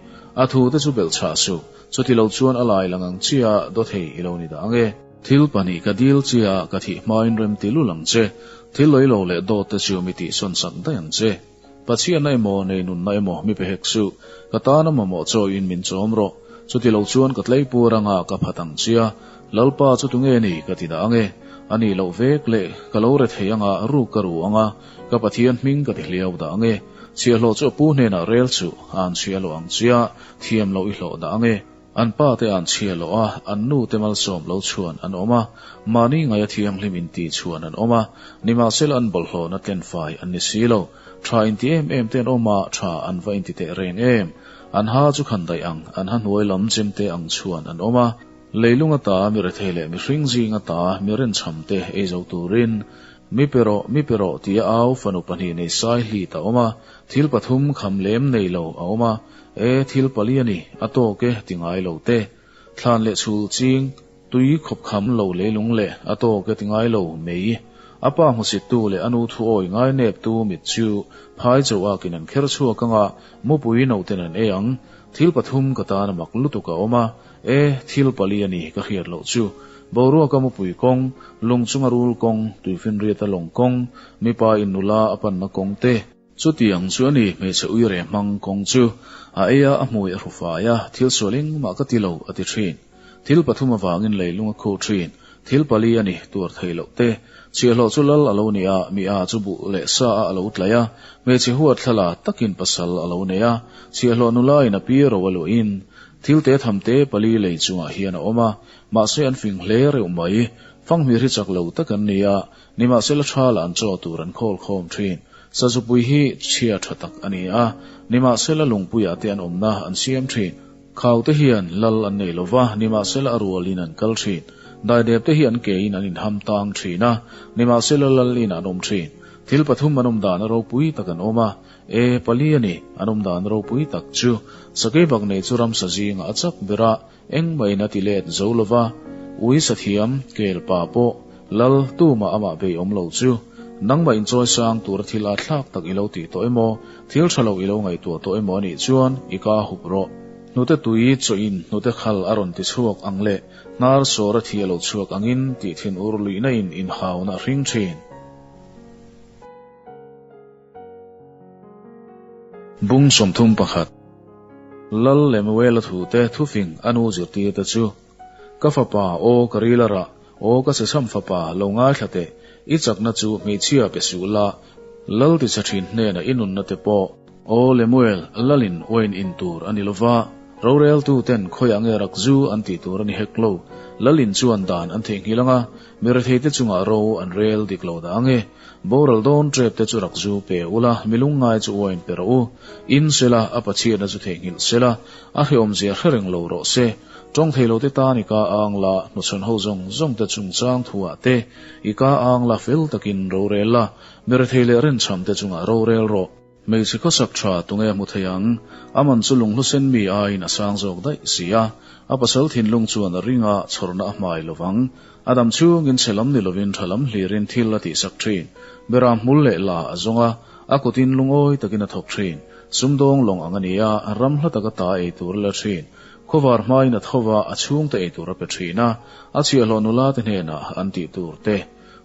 [SPEAKER 1] A thu te chu belh chhah suh. Chuti lo chuan a lai lang ang chia daw thei i lo ni dah ang e. Thil pahnih ka dil chia ka thih hmain rem ti lul ang che. Thil lei lo leh dawt te chu mi tihsawn sak daih ang che. Pathianna emaw nei nunna emaw mi pe hek suh, ka tana mamawh chawiin min chawm rawh. Chuti lo chuan ka tleipur anga ka phat ang chia, Lalpa chu tunge ni ka ti dah ange, a nih loh vek leh ka lo re thei anga ruk ka ru anga ka Pathian hming ka ti hliau dah ange. Chhiahhlawh chu a pu hnenah rel chuh an chhia lo ang chia, thiam loh i hlawh dah ange. An pa te an chhia loh a, an nu te malsawm lo chhuan an awm a, mahni ngaia thianghlim inti chhuan an awm a, nimahsela an bawlhhlawhna tlenfai an ni si lo. Tha inti em em te an awm a, tha an va inti teh reng em. An ha chu khan daih ang, an ha hnuai lam chemte ang chhuan an awm a, leilung ata mi rethei leh mihring zing ata mi rinchham te ei zo turin, Mi pe rawh, mi pe rawh tia au fanu pahnih nei sai hlit a awm a, thil pathum kham lem nei lo a awm a, E, thil pali a ni, a tawk e, ti ngai lo te. Thlan leh chhul ching, tui khawp kham lo leilung leh a tawk e ti ngai lo mei. A pa hmusittu leh a nu thu awi ngai neptu mit chu phai chauh akin an kher chhuak anga mupui noten an ei ang. Thil pathum ka tan a mak lutuk a awm a, e, thil pali a ni ka hriat loh chu. Boruaka mupui kawng, lung chunga rul kawng, tuifinriata lawng kawng, mipa in nula a panna kawng te. Chutiang chu a ni, hmeichhe uire hmang kawng chu a ei a, a hmui a hru fai a, thil sual engmah ka ti lo, a ti thin. Thil pathum avangin leilung a khu thin. Thil pali a ni, tuar thei loh te. Chhiahhlawh chu lal a lo ni a, mi a chu buh leh sa a a lo tlaih a, hmeichhe huat thlala takin pasal a lo nei a, chhiahhlawh nula in a pi ro a luahin thil te tham te pali lei chungah hian a awm a, mahse an fing hle reuh mai. Fanghmir hi chak lo tak an ni a, Nimahsela thala an chaw tur an khawl khawm thin. Sazupui hi chhia tha tak a ni a, nimahsela lungpuiah te an awmna an siam thin. Khaute hian lal an nei lova, nimahsela a rualin an kal thin. Daidep te hi an kein an inham tang thin a, nimahsela lalin an awm thin. Thil pathum an awm dan a ropui tak an awm a, e, pali a ni, an awm dan ropui tak chu. Sakeibak nei chu ramsa zingah a chak ber a, Engmah in a ti let zo lova, ui sathiam, kel pa pawh, lal, tumah amah bei awm lo chu. Nangmah inchawi sang tura thil a thlak tak i lo tih tawh emaw, thil tha lo i lo ngaihtuah tawh emaw a nih chuan i ka hup rawh. Hnute tui chawhin hnute khal a rawn ti chhuak ang leh hnar sawr a thi a lo chhuak angin tih thin ur luihna in inhauna a hring thin. Bung 31. Lal Lemuela thute thufing a nu zirtirte chu, Ka fapa, aw ka ril a rah, aw ka sechham fapa, lo ngaithla teh, i chakna chu hmeichhia pe suh la, Lal tichhe thin hnenah i nunna te pawh. Aw Lemuel, Lalin uain in tur a ni lova, roreltuten khawiah nge rak zu an tih tur a ni hek lo, Lalin chuan dan an theihnghilh anga, mi retheite chungah ro an rel dik lo dah ange. Boral dawn trep te chu rak zu pe ula, mi lungngai chu uain pe rawh u. In sela, a Pathianna chu theihnghilh sela, a hrehawmzia hre reng lo rawh se. Tawng thei lo te tan i ka ang la, hnuchhawn ho zawng zawng te chungchang thuah te i ka ang la fel takin rorel la, mi rethei leh rinchham te chungah rorel rawh. Hmeichhe khawsak tha tunge a hmu thei ang? A man chu lunghlu sen mi aiin a sang zawk daih si a. A pasal thinlung chuan a ring a, chhawrna a hmai lo vang. A dam chhungin chhe lam ni lovin tha lam hlirin thil a tihsak thin. Beram hmul leh la a zawng a, a kutin lungawi takin a thawk thin. Sumdawng lawng ang a ni a, ram hla taka ta ei tur a la thin. Khawvar hmain a tho va, a chhungte ei tur a pe thin a, a chhiahhlawh nula te hnenah an tih tur te.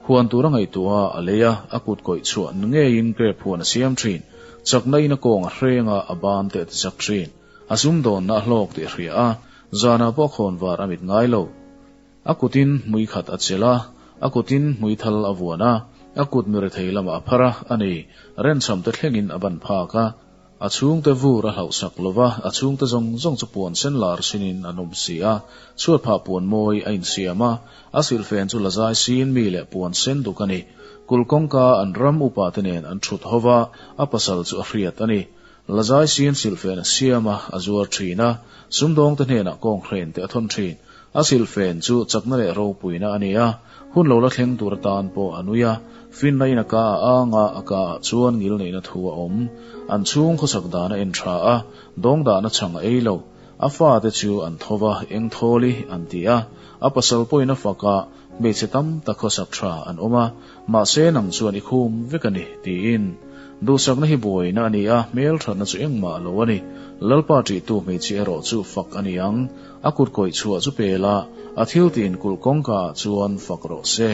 [SPEAKER 1] Huan tur a ngaihtuah a, a lei a, a kut kawih chhuah ngeiin grep huan a siam thin. Chakna in a kawng a hreng a, a ban te a ti chak thin. A sumdawnna a hlawk tih a hria a, zanah pawh khawnvar a mit ngai lo. A kutin hmui khat a chelh a, A kutin hmuithal a vuan a, a kut mi rethei lamah a phar a, a ni, renchamte thlengin a ban phâk a. A chhûngte vûr a hlauhsak lo va, a chhûngte zawng zawng chu puan senlâr sinin an awm si a. Chhuatphah puan mawi a insiam a, a silhfên chu lazai sin mi leh puan senduk a ni. Kulh kawngkaa an ram upate nên an ṭhut ho va, a pasal chu a hriat a ni. Lazai sin silhfên a siam a, a zuar ṭhîn a, sumdâwngte hnênah kawnghrênte a thawn ṭhîn. A silhfên chu chakna leh ropuina a ni a, hun lo la thleng tûr atân pawh a nui a. Finna in a kâ a âng a, a kâah chuan ngilneihna thu a awm. An chhûng khawsak dan a en ṭha a, dawngdahna chhang a ei lo. A fate chu an tho va, eng thawl i, an ti a. A pasal pawhin a fak a, Hmeichhe tam tak khawsak ṭha an awm a, mahse nang chuan i khum vek a ni, tiin. Duhsakna hi buaina a ni a, hmelṭhatna chu engmah lo a ni. Lalpa ṭihtu hmeichhia erawh chu fak a ni ang. A kut kawih chhuah chu pel a, a thil tiin kulh kawngkaah chuan fak rawh se.